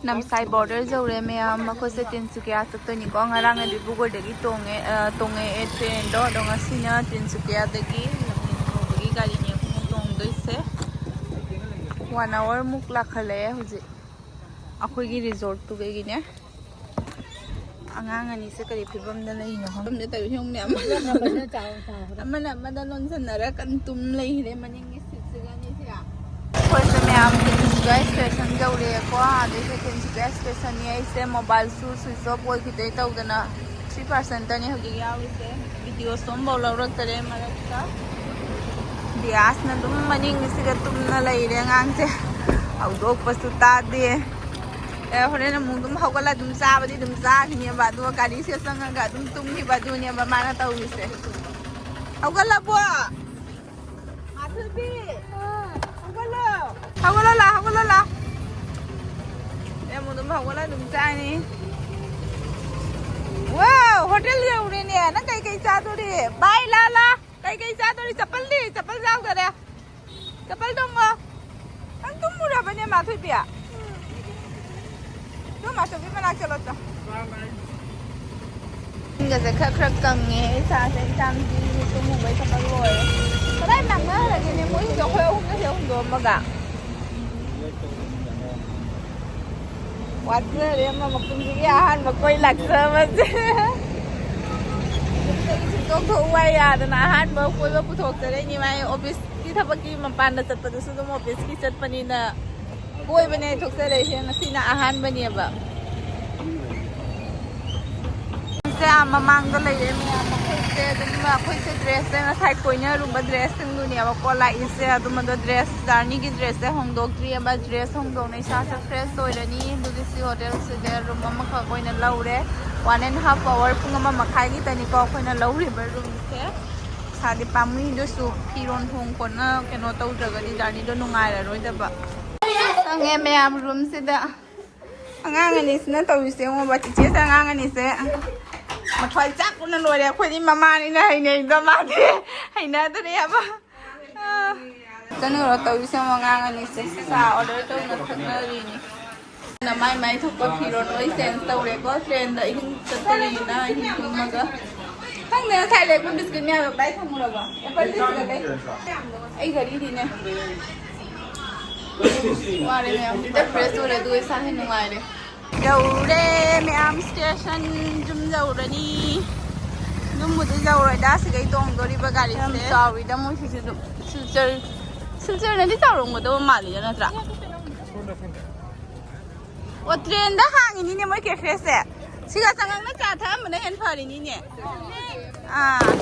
ꯅꯝꯁꯥꯏ ꯕꯣꯔꯗꯔ ꯌꯧꯔꯦ ꯃꯌꯥꯝ꯫ ꯑꯩꯈꯣꯏꯁꯦ ꯇꯤꯟꯁꯨꯀꯤꯌꯥ ꯆꯠꯇꯣꯏꯅꯤꯀꯣ꯫ ꯉꯔꯥꯡꯅ ꯗꯤꯕ꯭ꯔꯨꯒꯔꯗꯒꯤ ꯇꯣꯡꯉꯦ, ꯑ, ꯇꯣꯡꯉꯛꯑꯦ ꯇ꯭ꯔꯦꯟꯗꯣ꯫ ꯑꯗꯣ ꯉꯁꯤꯅ ꯇꯤꯟꯁꯨꯀꯤꯌꯥꯗꯒꯤ ꯂꯝꯗꯤꯡ ꯐꯥꯎꯕꯒꯤ ꯒꯥꯔꯤꯅꯦ ꯑꯩꯈꯣꯏꯅ ꯇꯣꯡꯗꯣꯏꯁꯦ꯫ ꯋꯥꯟ ꯑꯋꯥꯔꯃꯨꯛ ꯂꯥꯛꯈꯠꯂꯛꯑꯦ ꯍꯧꯖꯤꯛ꯫ ꯑꯩꯈꯣꯏꯒꯤ ꯔꯤꯖꯣꯔꯠꯇꯨꯗꯒꯤꯅꯦ꯫ ꯑꯉꯥꯡ ꯑꯅꯤꯁꯦ ꯀꯔꯤ ꯐꯤꯕꯝꯗ ꯂꯩꯔꯤꯅꯣ ꯈꯪꯗꯦ ꯇꯧꯔꯤꯁꯦ꯫ ꯌꯦꯡꯉꯨꯅꯦ, ꯑꯃꯅ ꯑꯃꯅ ꯑꯃꯅ ꯑꯃꯗ ꯂꯣꯟꯁꯤꯟꯅꯔ ꯀꯟ ꯇꯨꯝ ꯂꯩꯈ꯭ꯔꯦ ꯃꯅꯤꯡꯒꯤ ꯁꯤꯠꯁꯤꯒ ꯑꯅꯤꯁꯤꯒ꯫ ꯑꯩꯈꯣꯏꯁꯦ ꯃꯌꯥꯝ ꯇꯤꯟꯁꯨꯀꯤꯌꯥ ꯁ꯭ꯇꯦꯁꯟ ꯌꯧꯔꯛꯑꯦꯀꯣ꯫ ꯑꯗꯩꯁꯦ ꯇꯤꯟꯁꯨꯀꯤꯌꯥ ꯁ꯭ꯇꯦꯁꯟꯅꯤ꯫ ꯑꯩꯁꯦ ꯃꯣꯕꯥꯏꯜꯁꯨ ꯁ꯭ꯋꯤꯆ ꯑꯣꯐ ꯑꯣꯏꯈꯤꯗꯩ ꯇꯧꯗꯅ ꯊ꯭ꯔꯤ ꯄꯥꯔꯁꯦꯟꯇꯅꯤ ꯍꯧꯖꯤꯛ ꯌꯥꯎꯔꯤꯁꯦ꯫ ꯚꯤꯗꯤꯑꯣꯁꯨ ꯑꯃꯐꯥꯎ ꯂꯧꯔꯛꯇꯔꯦ ꯃꯔꯛꯇ꯫ ꯗꯤꯌꯥꯁꯅ ꯑꯗꯨꯝ ꯃꯅꯤꯡꯁꯤꯒ ꯇꯨꯝꯅ ꯂꯩꯔꯦ ꯑꯉꯥꯡꯁꯦ꯫ ꯍꯧꯗꯣꯛꯄꯁꯨ ꯇꯥꯗꯦ꯫ ꯑꯦ, ꯍꯣꯔꯦꯟ ꯑꯃꯨꯛ ꯑꯗꯨꯝ ꯍꯧꯒꯠꯂ ꯑꯗꯨꯝ ꯆꯥꯕꯗꯤ ꯑꯗꯨꯝ ꯆꯥꯈꯤꯅꯦꯕ, ꯑꯗꯨꯒ ꯒꯥꯔꯤꯁꯤꯗ ꯆꯪꯉꯒ ꯑꯗꯨꯝ ꯇꯨꯝꯈꯤꯕ, ꯑꯗꯨꯅꯦꯕ ꯃꯥꯅ ꯇꯧꯔꯤꯁꯦ꯫ ꯍꯧꯒꯠꯂꯕꯣ? ꯃꯥꯊꯣꯏꯕꯤ! ꯍꯧꯒꯠꯂꯣ! ꯍꯧꯒꯠꯂꯣ ꯂꯥ, ꯍꯧꯒꯠꯂꯣ ꯂꯥ꯫ ꯑꯦ, ꯑꯃꯨꯛ ꯑꯗꯨꯝ ꯍꯧꯒꯠꯂ ꯑꯗꯨꯝ ꯆꯥꯏꯅꯤ꯫ ꯋꯥꯎ, ꯍꯣꯇꯦꯜ ꯌꯧꯔꯦꯅꯦ꯫ ꯅꯪ ꯀꯩꯀꯩ ꯆꯥꯗꯣꯔꯤ? ꯕꯥꯏ, ꯂꯥ, ꯂꯥ꯫ ꯀꯩꯀꯩ ꯆꯥꯗꯣꯔꯤ? ꯆꯄꯜꯗꯤ? ꯆꯄꯜ ꯌꯥꯎꯗꯔꯦ꯫ ꯆꯄꯜ ꯇꯣꯡꯉꯣ꯫ ꯅꯪ ꯇꯨꯝꯃꯨꯔꯕꯅꯦ, ꯃꯥꯊꯣꯏꯕꯤ? ꯇꯨ, ꯃꯥꯊꯣꯏꯕꯤ ꯃꯅꯥꯛ ꯆꯠꯂꯣ, ꯆꯣ꯫ ꯏꯁꯤꯡꯒꯁꯦ ꯈꯔ ꯈꯔ ꯀꯪꯉꯦ ꯏꯁꯥꯁꯦ꯫ ꯏꯆꯥꯅꯨꯄꯤ ꯇꯨꯝꯃꯨꯕꯩ ꯊꯕꯛ ꯂꯣꯏꯔꯦ꯫ ꯀꯗꯥꯏ ꯂꯥꯡꯅꯈ꯭ꯔꯒꯦꯅꯦ ꯃꯣꯏꯁꯤꯡꯗꯣ? ꯑꯩꯈꯣꯏ ꯑꯍꯨꯝꯒꯁꯦ ꯍꯨꯟꯗꯣꯛꯑꯝꯃꯒ꯫ ꯋꯥꯖꯔꯦ ꯑꯃ ꯃꯄꯨꯟꯁꯤꯒꯤ ꯑꯍꯥꯟꯕ ꯀꯣꯏ ꯂꯥꯛꯆꯕꯁꯦ꯫ ꯌꯨꯝꯗꯒꯤ ꯁꯨꯡꯊꯣꯛ ꯊꯣꯛꯎ ꯍꯥꯏ ꯌꯥꯗꯅ ꯑꯍꯥꯟꯕ ꯀꯣꯏꯕ ꯄꯨꯊꯣꯛꯆꯔꯛꯏꯅꯤ꯫ ꯃꯥꯏ ꯑꯣꯐꯤꯁꯀꯤ ꯊꯕꯛꯀꯤ ꯃꯄꯥꯟꯗ ꯆꯠꯄꯗꯨꯁꯨ ꯑꯗꯨꯝ ꯑꯣꯐꯤꯁꯀꯤ ꯆꯠꯄꯅꯤꯅ ꯀꯣꯏꯕꯅꯦ ꯊꯣꯛꯆꯔꯛꯏꯁꯦ꯫ ꯉꯁꯤꯅ ꯑꯍꯥꯟꯕꯅꯦꯕ꯫ ꯁꯦ ꯑꯥ ꯃꯃꯥꯡꯗ ꯂꯩꯔꯦ ꯃꯌꯥꯝ꯫ ꯑꯩꯈꯣꯏꯁꯦ ꯑꯗꯨꯝ, ꯑꯩꯈꯣꯏꯁꯦ ꯗ꯭ꯔꯦꯁꯁꯦ ꯉꯁꯥꯏ ꯀꯣꯏꯅꯔꯨꯕ ꯗ꯭ꯔꯦꯁꯁꯤꯡꯗꯨꯅꯦꯕꯀꯣ ꯂꯥꯛꯏꯁꯦ꯫ ꯑꯗꯨꯝ ꯑꯗꯣ ꯗ꯭ꯔꯦꯁ, ꯖꯔꯅꯤꯒꯤ ꯗ꯭ꯔꯦꯁꯁꯦ ꯍꯣꯡꯗꯣꯛꯇ꯭ꯔꯤꯑꯕ꯫ ꯗ꯭ꯔꯦꯁ ꯍꯣꯡꯗꯣꯛꯅ ꯏꯁꯥꯁꯦ ꯐ꯭ꯔꯦꯁ ꯑꯣꯏꯔꯅꯤ꯫ ꯑꯗꯨꯒꯤ ꯁꯤ ꯍꯣꯇꯦꯜꯁꯤꯗ ꯔꯨꯝ ꯑꯃꯈꯛ ꯑꯣꯏꯅ ꯂꯧꯔꯦ꯫ ꯋꯥꯟ ꯑꯦꯟ ꯍꯥꯐ ꯑꯋꯔ, ꯄꯨꯡ ꯑꯃ ꯃꯈꯥꯏꯒꯤꯇꯅꯤꯀꯣ ꯑꯩꯈꯣꯏꯅ ꯂꯧꯔꯤꯕ ꯔꯨꯝꯁꯦ꯫ ꯄꯩꯁꯥꯗꯤ ꯄꯥꯝꯃꯨꯏ, ꯑꯗꯨꯁꯨ ꯐꯤꯔꯣꯟ ꯍꯣꯡ ꯈꯣꯠꯅ ꯀꯩꯅꯣ ꯇꯧꯗ꯭ꯔꯒꯗꯤ ꯖꯔꯅꯤꯗꯣ ꯅꯨꯡꯉꯥꯏꯔꯔꯣꯏꯗꯕ꯫ ꯆꯪꯉꯦ ꯃꯌꯥꯝ ꯔꯨꯝꯁꯤꯗ꯫ ꯑꯉꯥꯡ ꯑꯅꯤꯁꯤꯅ ꯇꯧꯔꯤꯁꯦ ꯌꯦꯡꯉꯣꯕ, ꯆꯤꯆꯦꯁꯦ ꯑꯉꯥꯡ ꯑꯅꯤꯁꯦ ꯃꯊ꯭ꯋꯥꯏ ꯆꯥꯛꯄꯅ ꯂꯣꯏꯔꯦ꯫ ꯑꯩꯈꯣꯏꯗꯤ ꯃꯃꯥꯅꯤꯅ ꯍꯩꯅꯩꯗꯣ, ꯃꯥꯗꯤ ꯍꯩꯅꯗ꯭ꯔꯦꯕ꯫ ꯑꯥ꯫ ꯆꯠꯅꯨꯔꯣ ꯇꯧꯔꯤꯁꯦ ꯌꯦꯡꯉꯣ, ꯑꯉꯥꯡ ꯑꯅꯤꯁꯦ ꯆꯥ ꯑꯣꯔꯗꯔ ꯇꯧꯅ ꯊꯛꯅꯔꯤꯅꯤ꯫ ꯃꯥꯏ ꯃꯥꯏ ꯊꯣꯛꯄ ꯐꯤꯔꯣꯜ ꯂꯣꯏ ꯆꯦꯟꯖ ꯇꯧꯔꯦꯀꯣ, ꯇ꯭ꯔꯦꯟꯗ ꯑꯍꯤꯡ ꯆꯠꯇꯣꯔꯤꯅ ꯑꯍꯤꯡ ꯇꯨꯝꯃꯒ꯫ ꯈꯪꯗꯦ, ꯉꯁꯥꯏ ꯂꯩꯔꯛꯄ ꯕꯤꯁꯀꯤꯠ ꯃꯌꯥꯝꯗꯣ ꯀꯗꯥꯏ ꯊꯝꯃꯨꯔꯕ? ꯑꯦꯄꯜ ꯕꯤꯁꯀꯤꯠ ꯂꯩ꯫ ꯑꯩ ꯒꯥꯔꯤꯗꯤꯅꯦ꯫ ꯋꯥꯔꯦ ꯃꯌꯥꯝ, ꯈꯤꯇ ꯐ꯭ꯔꯦꯁ ꯑꯣꯏꯔꯦ ꯑꯗꯨꯒ ꯏꯁꯥꯁꯦ ꯅꯨꯡꯉꯥꯏꯔꯦ꯫ ꯌꯧꯔꯦ ꯃꯌꯥꯝ, ꯁ꯭ꯇꯦꯁꯟ ꯌꯨꯝ ꯌꯧꯔꯅꯤ꯫ ꯌꯨꯝꯕꯨꯗꯤ ꯌꯧꯔꯣꯏꯗ, ꯁꯤꯗꯩ ꯇꯣꯡꯗꯣꯔꯤꯕ ꯒꯥꯔꯤꯁꯦ꯫ ꯌꯥꯝ ꯆꯥꯎꯋꯤꯗ ꯃꯣꯏꯁꯤꯁꯨ ꯑꯗꯨꯝ꯫ ꯁꯤꯜꯆꯔ, ꯁꯤꯜꯆꯔꯅꯗꯤ ꯆꯥꯎꯔꯝꯒꯗꯕ ꯃꯥꯜꯂꯤꯗ, ꯅꯠꯇ꯭ꯔꯥ? ꯑꯣ, ꯇ꯭ꯔꯦꯟꯗ ꯍꯥꯡꯉꯤꯅꯤꯅꯦ ꯃꯣꯏ ꯀꯦꯐꯦꯁꯦ꯫ ꯁꯤꯒ ꯆꯉꯛꯅ ꯆꯥ ꯊꯛꯑꯝꯕꯅ ꯍꯦꯟꯅ ꯐꯔꯤꯅꯤꯅꯦ꯫ ꯑꯥ꯫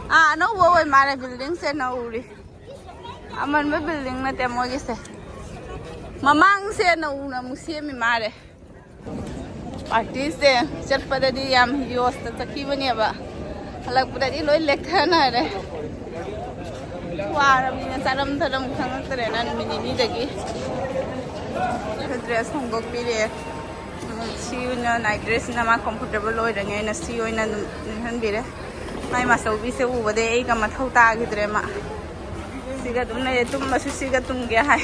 ꯑꯥ, ꯑꯅꯧꯕ ꯑꯣꯏ ꯃꯥꯜꯂꯦ, ꯕꯤꯜꯗꯤꯡꯁꯦ ꯅꯧꯔꯤ꯫ ꯑꯃꯟꯕ ꯕꯤꯜꯗꯤꯡ ꯅꯠꯇꯦ ꯃꯣꯏꯒꯤꯁꯦ꯫ ꯃꯃꯥꯡꯁꯦ ꯅꯧꯅ ꯑꯃꯨꯛ ꯁꯦꯝꯃꯤ ꯃꯥꯜꯂꯦ꯫ ꯄꯥꯔꯇꯤꯁꯦ ꯆꯠꯄꯗꯗꯤ ꯌꯥꯝ ꯌꯣꯁꯇ ꯆꯠꯈꯤꯕꯅꯦꯕ, ꯍꯜꯂꯛꯄꯗꯗꯤ ꯂꯣꯏ ꯂꯦꯛꯊꯅꯔꯦ꯫ ꯋꯥꯔꯕꯅꯤꯅ ꯆꯥꯔꯝ ꯊꯛꯂꯝ ꯈꯪꯉꯛꯇ꯭ꯔꯦꯅ ꯅꯨꯃꯤꯠ ꯅꯤꯅꯤꯗꯒꯤ꯫ ꯗ꯭ꯔꯦꯁ ꯍꯣꯡꯗꯣꯛꯄꯤꯔꯦ꯫ ꯁꯤ ꯑꯣꯏꯅ ꯅꯥꯏꯠ ꯗ꯭ꯔꯦꯁꯁꯤꯅ ꯃꯥ ꯀꯝꯐꯣꯔꯇꯦꯕꯜ ꯑꯣꯏꯔꯅꯤ ꯍꯥꯏꯅ ꯁꯤ ꯑꯣꯏꯅ ꯑꯗꯨꯝ ꯂꯤꯠꯍꯟꯕꯤꯔꯦ꯫ ꯃꯥꯏ ꯃꯥꯆꯧꯕꯤꯁꯦ ꯎꯕꯗꯩ ꯑꯩꯒ ꯃꯊꯧ ꯇꯥꯈꯤꯗ꯭ꯔꯦ ꯃꯥ꯫ ꯁꯤꯒ ꯑꯗꯨꯝ ꯂꯩꯔꯦ, ꯇꯨꯝꯕꯁꯨ ꯁꯤꯒ ꯇꯨꯝꯒꯦ ꯍꯥꯏ꯫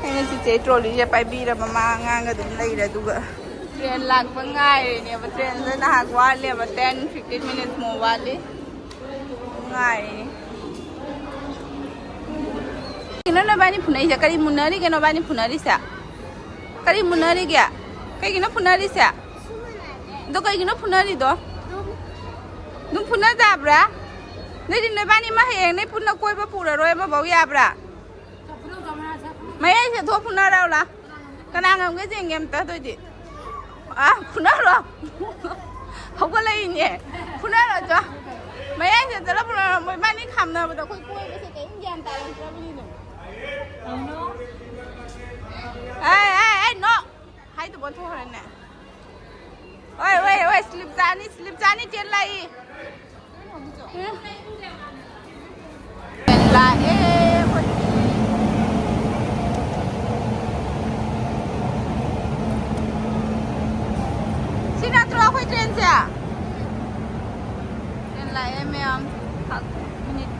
ꯑꯩꯅ ꯆꯤꯆꯦ ꯇ꯭ꯔꯣꯂꯤꯁꯦ ꯄꯥꯏꯕꯤꯔꯕ, ꯃꯥ ꯑꯉꯥꯡꯒ ꯑꯗꯨꯝ ꯂꯩꯔꯦ꯫ ꯑꯗꯨꯒ ꯇ꯭ꯔꯦꯟ ꯂꯥꯛꯄ ꯉꯥꯏꯔꯤꯅꯦꯕ꯫ ꯇ꯭ꯔꯦꯟꯁꯦ ꯉꯥꯏꯍꯥꯛ ꯋꯥꯠꯂꯦꯕ, ten fifteen minutes ꯃꯨꯛ ꯋꯥꯠꯂꯤ꯫ ꯉꯥꯏꯔꯤꯅꯦ꯫ ꯀꯩꯅꯣ ꯅꯕꯥꯅꯤ ꯐꯨꯅꯩꯁꯦ? ꯀꯔꯤ ꯃꯨꯟꯅꯔꯤꯒꯦ ꯅꯕꯥꯅꯤ ꯐꯨꯅꯔꯤꯁꯦ? ꯀꯔꯤ ꯃꯨꯟꯅꯔꯤꯒꯦ? ꯀꯩꯒꯤꯅꯣ ꯐꯨꯅꯔꯤꯁꯦ? ꯑꯗꯣ ꯀꯩꯒꯤꯅꯣ ꯐꯨꯅꯔꯤꯗꯣ? ꯑꯗꯨꯝ ꯐꯨꯅ ꯌꯥꯕ꯭ꯔꯥ? ꯅꯣꯏꯗꯤ ꯅꯕꯥꯅꯤꯃ ꯍꯌꯦꯡ ꯅꯣꯏ ꯄꯨꯟꯅ ꯀꯣꯏꯕ ꯄꯨꯔꯔꯣꯏ ꯑꯃꯐꯧ ꯌꯥꯕ꯭ꯔꯥ? ꯃꯌꯥꯏꯁꯦ ꯊꯣꯛ ꯐꯨꯅꯔꯛꯎ ꯂꯥ꯫ ꯀꯅꯥ ꯉꯝꯒꯦ ꯌꯦꯡꯒꯦ ꯑꯝꯇ ꯑꯗꯨꯏꯗꯤ꯫ ꯑꯥ, ꯐꯨꯅꯔꯣ꯫ ꯍꯧꯒꯠꯂꯛꯏꯅꯦ꯫ ꯐꯨꯅꯔꯣ ꯆꯣ꯫ ꯃꯌꯥꯏꯁꯦ ꯆꯠꯂ ꯐꯨꯅꯔꯣ꯫ ꯃꯣꯏ ꯏꯕꯥꯅꯤ ꯈꯥꯝꯅꯕꯗ ꯑꯩꯈꯣꯏ ꯀꯣꯏꯕꯁꯦ ꯀꯔꯤꯝ ꯒ꯭ꯌꯥꯟ ꯇꯥꯔꯛꯇ꯭ꯔꯕꯅꯤꯅꯦ꯫ ꯑꯦ, ꯑꯦ, ꯑꯦ, ꯅꯣ꯫ ꯍꯥꯏꯗꯨꯕ ꯊꯣꯛꯈ꯭ꯔꯦꯅꯦ꯫ ꯑꯣꯏ, ꯑꯣꯏ, ꯑꯣꯏ, ꯁ꯭ꯂꯤꯞ ꯆꯥꯅꯤ, ꯁ꯭ꯂꯤꯞ ꯆꯥꯅꯤ, ꯇ꯭ꯔꯦꯟ ꯂꯥꯛꯏ꯫ ꯎꯝ꯫ ꯇ꯭ꯔꯦꯟ ꯂꯥꯛꯑꯦ ꯑꯩꯈꯣꯏ꯫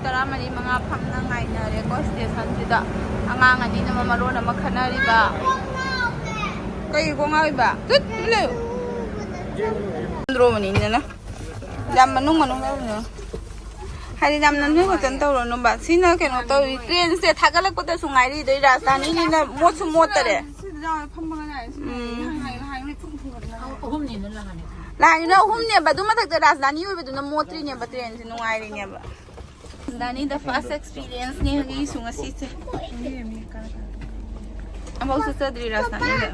ꯇꯔꯥꯃꯔꯤ ꯃꯉꯥ ꯐꯝꯅ ꯉꯥꯏꯅꯔꯦꯀꯣ ꯁ꯭ꯇꯦꯁꯟꯁꯤꯗ꯫ ꯑꯉꯥꯡ ꯑꯅꯤꯅ ꯃꯔꯣꯟ ꯑꯃ ꯈꯠꯅꯔꯤꯕ꯫ ꯀꯩ ꯀꯣꯛ ꯉꯥꯎꯔꯤꯕ? ꯇꯨꯠ! ꯇꯨꯃꯤꯟ ꯂꯩꯌꯨ꯫ ꯗ꯭ꯔꯣꯕꯅꯤꯅ꯫ ꯌꯥꯝ ꯃꯅꯨꯡ ꯃꯅꯨꯡ ꯂꯩꯔꯨꯅꯨ꯫ ꯍꯥꯏꯗꯤ ꯌꯥꯝ ꯅꯝꯊꯣꯏ ꯈꯣꯠꯇꯅ ꯇꯧꯔꯨꯅꯨꯕ꯫ ꯁꯤꯅ ꯀꯩꯅꯣ ꯇꯧꯔꯤ, ꯇ꯭ꯔꯦꯟꯁꯦ ꯊꯥꯒꯠꯂꯛꯄꯗꯁꯨ ꯉꯥꯏꯔꯤꯗꯣ, ꯔꯥꯖꯙꯥꯅꯤꯅꯤꯅ ꯃꯣꯠꯁꯨ ꯃꯣꯠꯇꯔꯦ꯫ ꯎꯝ꯫ ꯂꯥꯏꯟꯗꯨꯅ ꯑꯍꯨꯝꯅꯦꯕ, ꯑꯗꯨ ꯃꯊꯛꯇ ꯔꯥꯖꯙꯥꯅꯤ ꯑꯣꯏꯕꯗꯨꯅ ꯃꯣꯠꯇ꯭ꯔꯤꯅꯦꯕ, ꯇ꯭ꯔꯦꯟꯁꯦ ꯅꯨꯡꯉꯥꯏꯔꯤꯅꯦꯕ꯫ ꯔꯥꯖꯙꯥꯅꯤꯗ first experience ꯅꯦ ꯑꯩꯒꯤꯁꯨ ꯉꯁꯤꯁꯦ꯫ ꯑꯃꯐꯥꯎ ꯆꯠꯆꯗ꯭ꯔꯤ ꯔꯥꯖꯙꯥꯅꯤꯗ꯫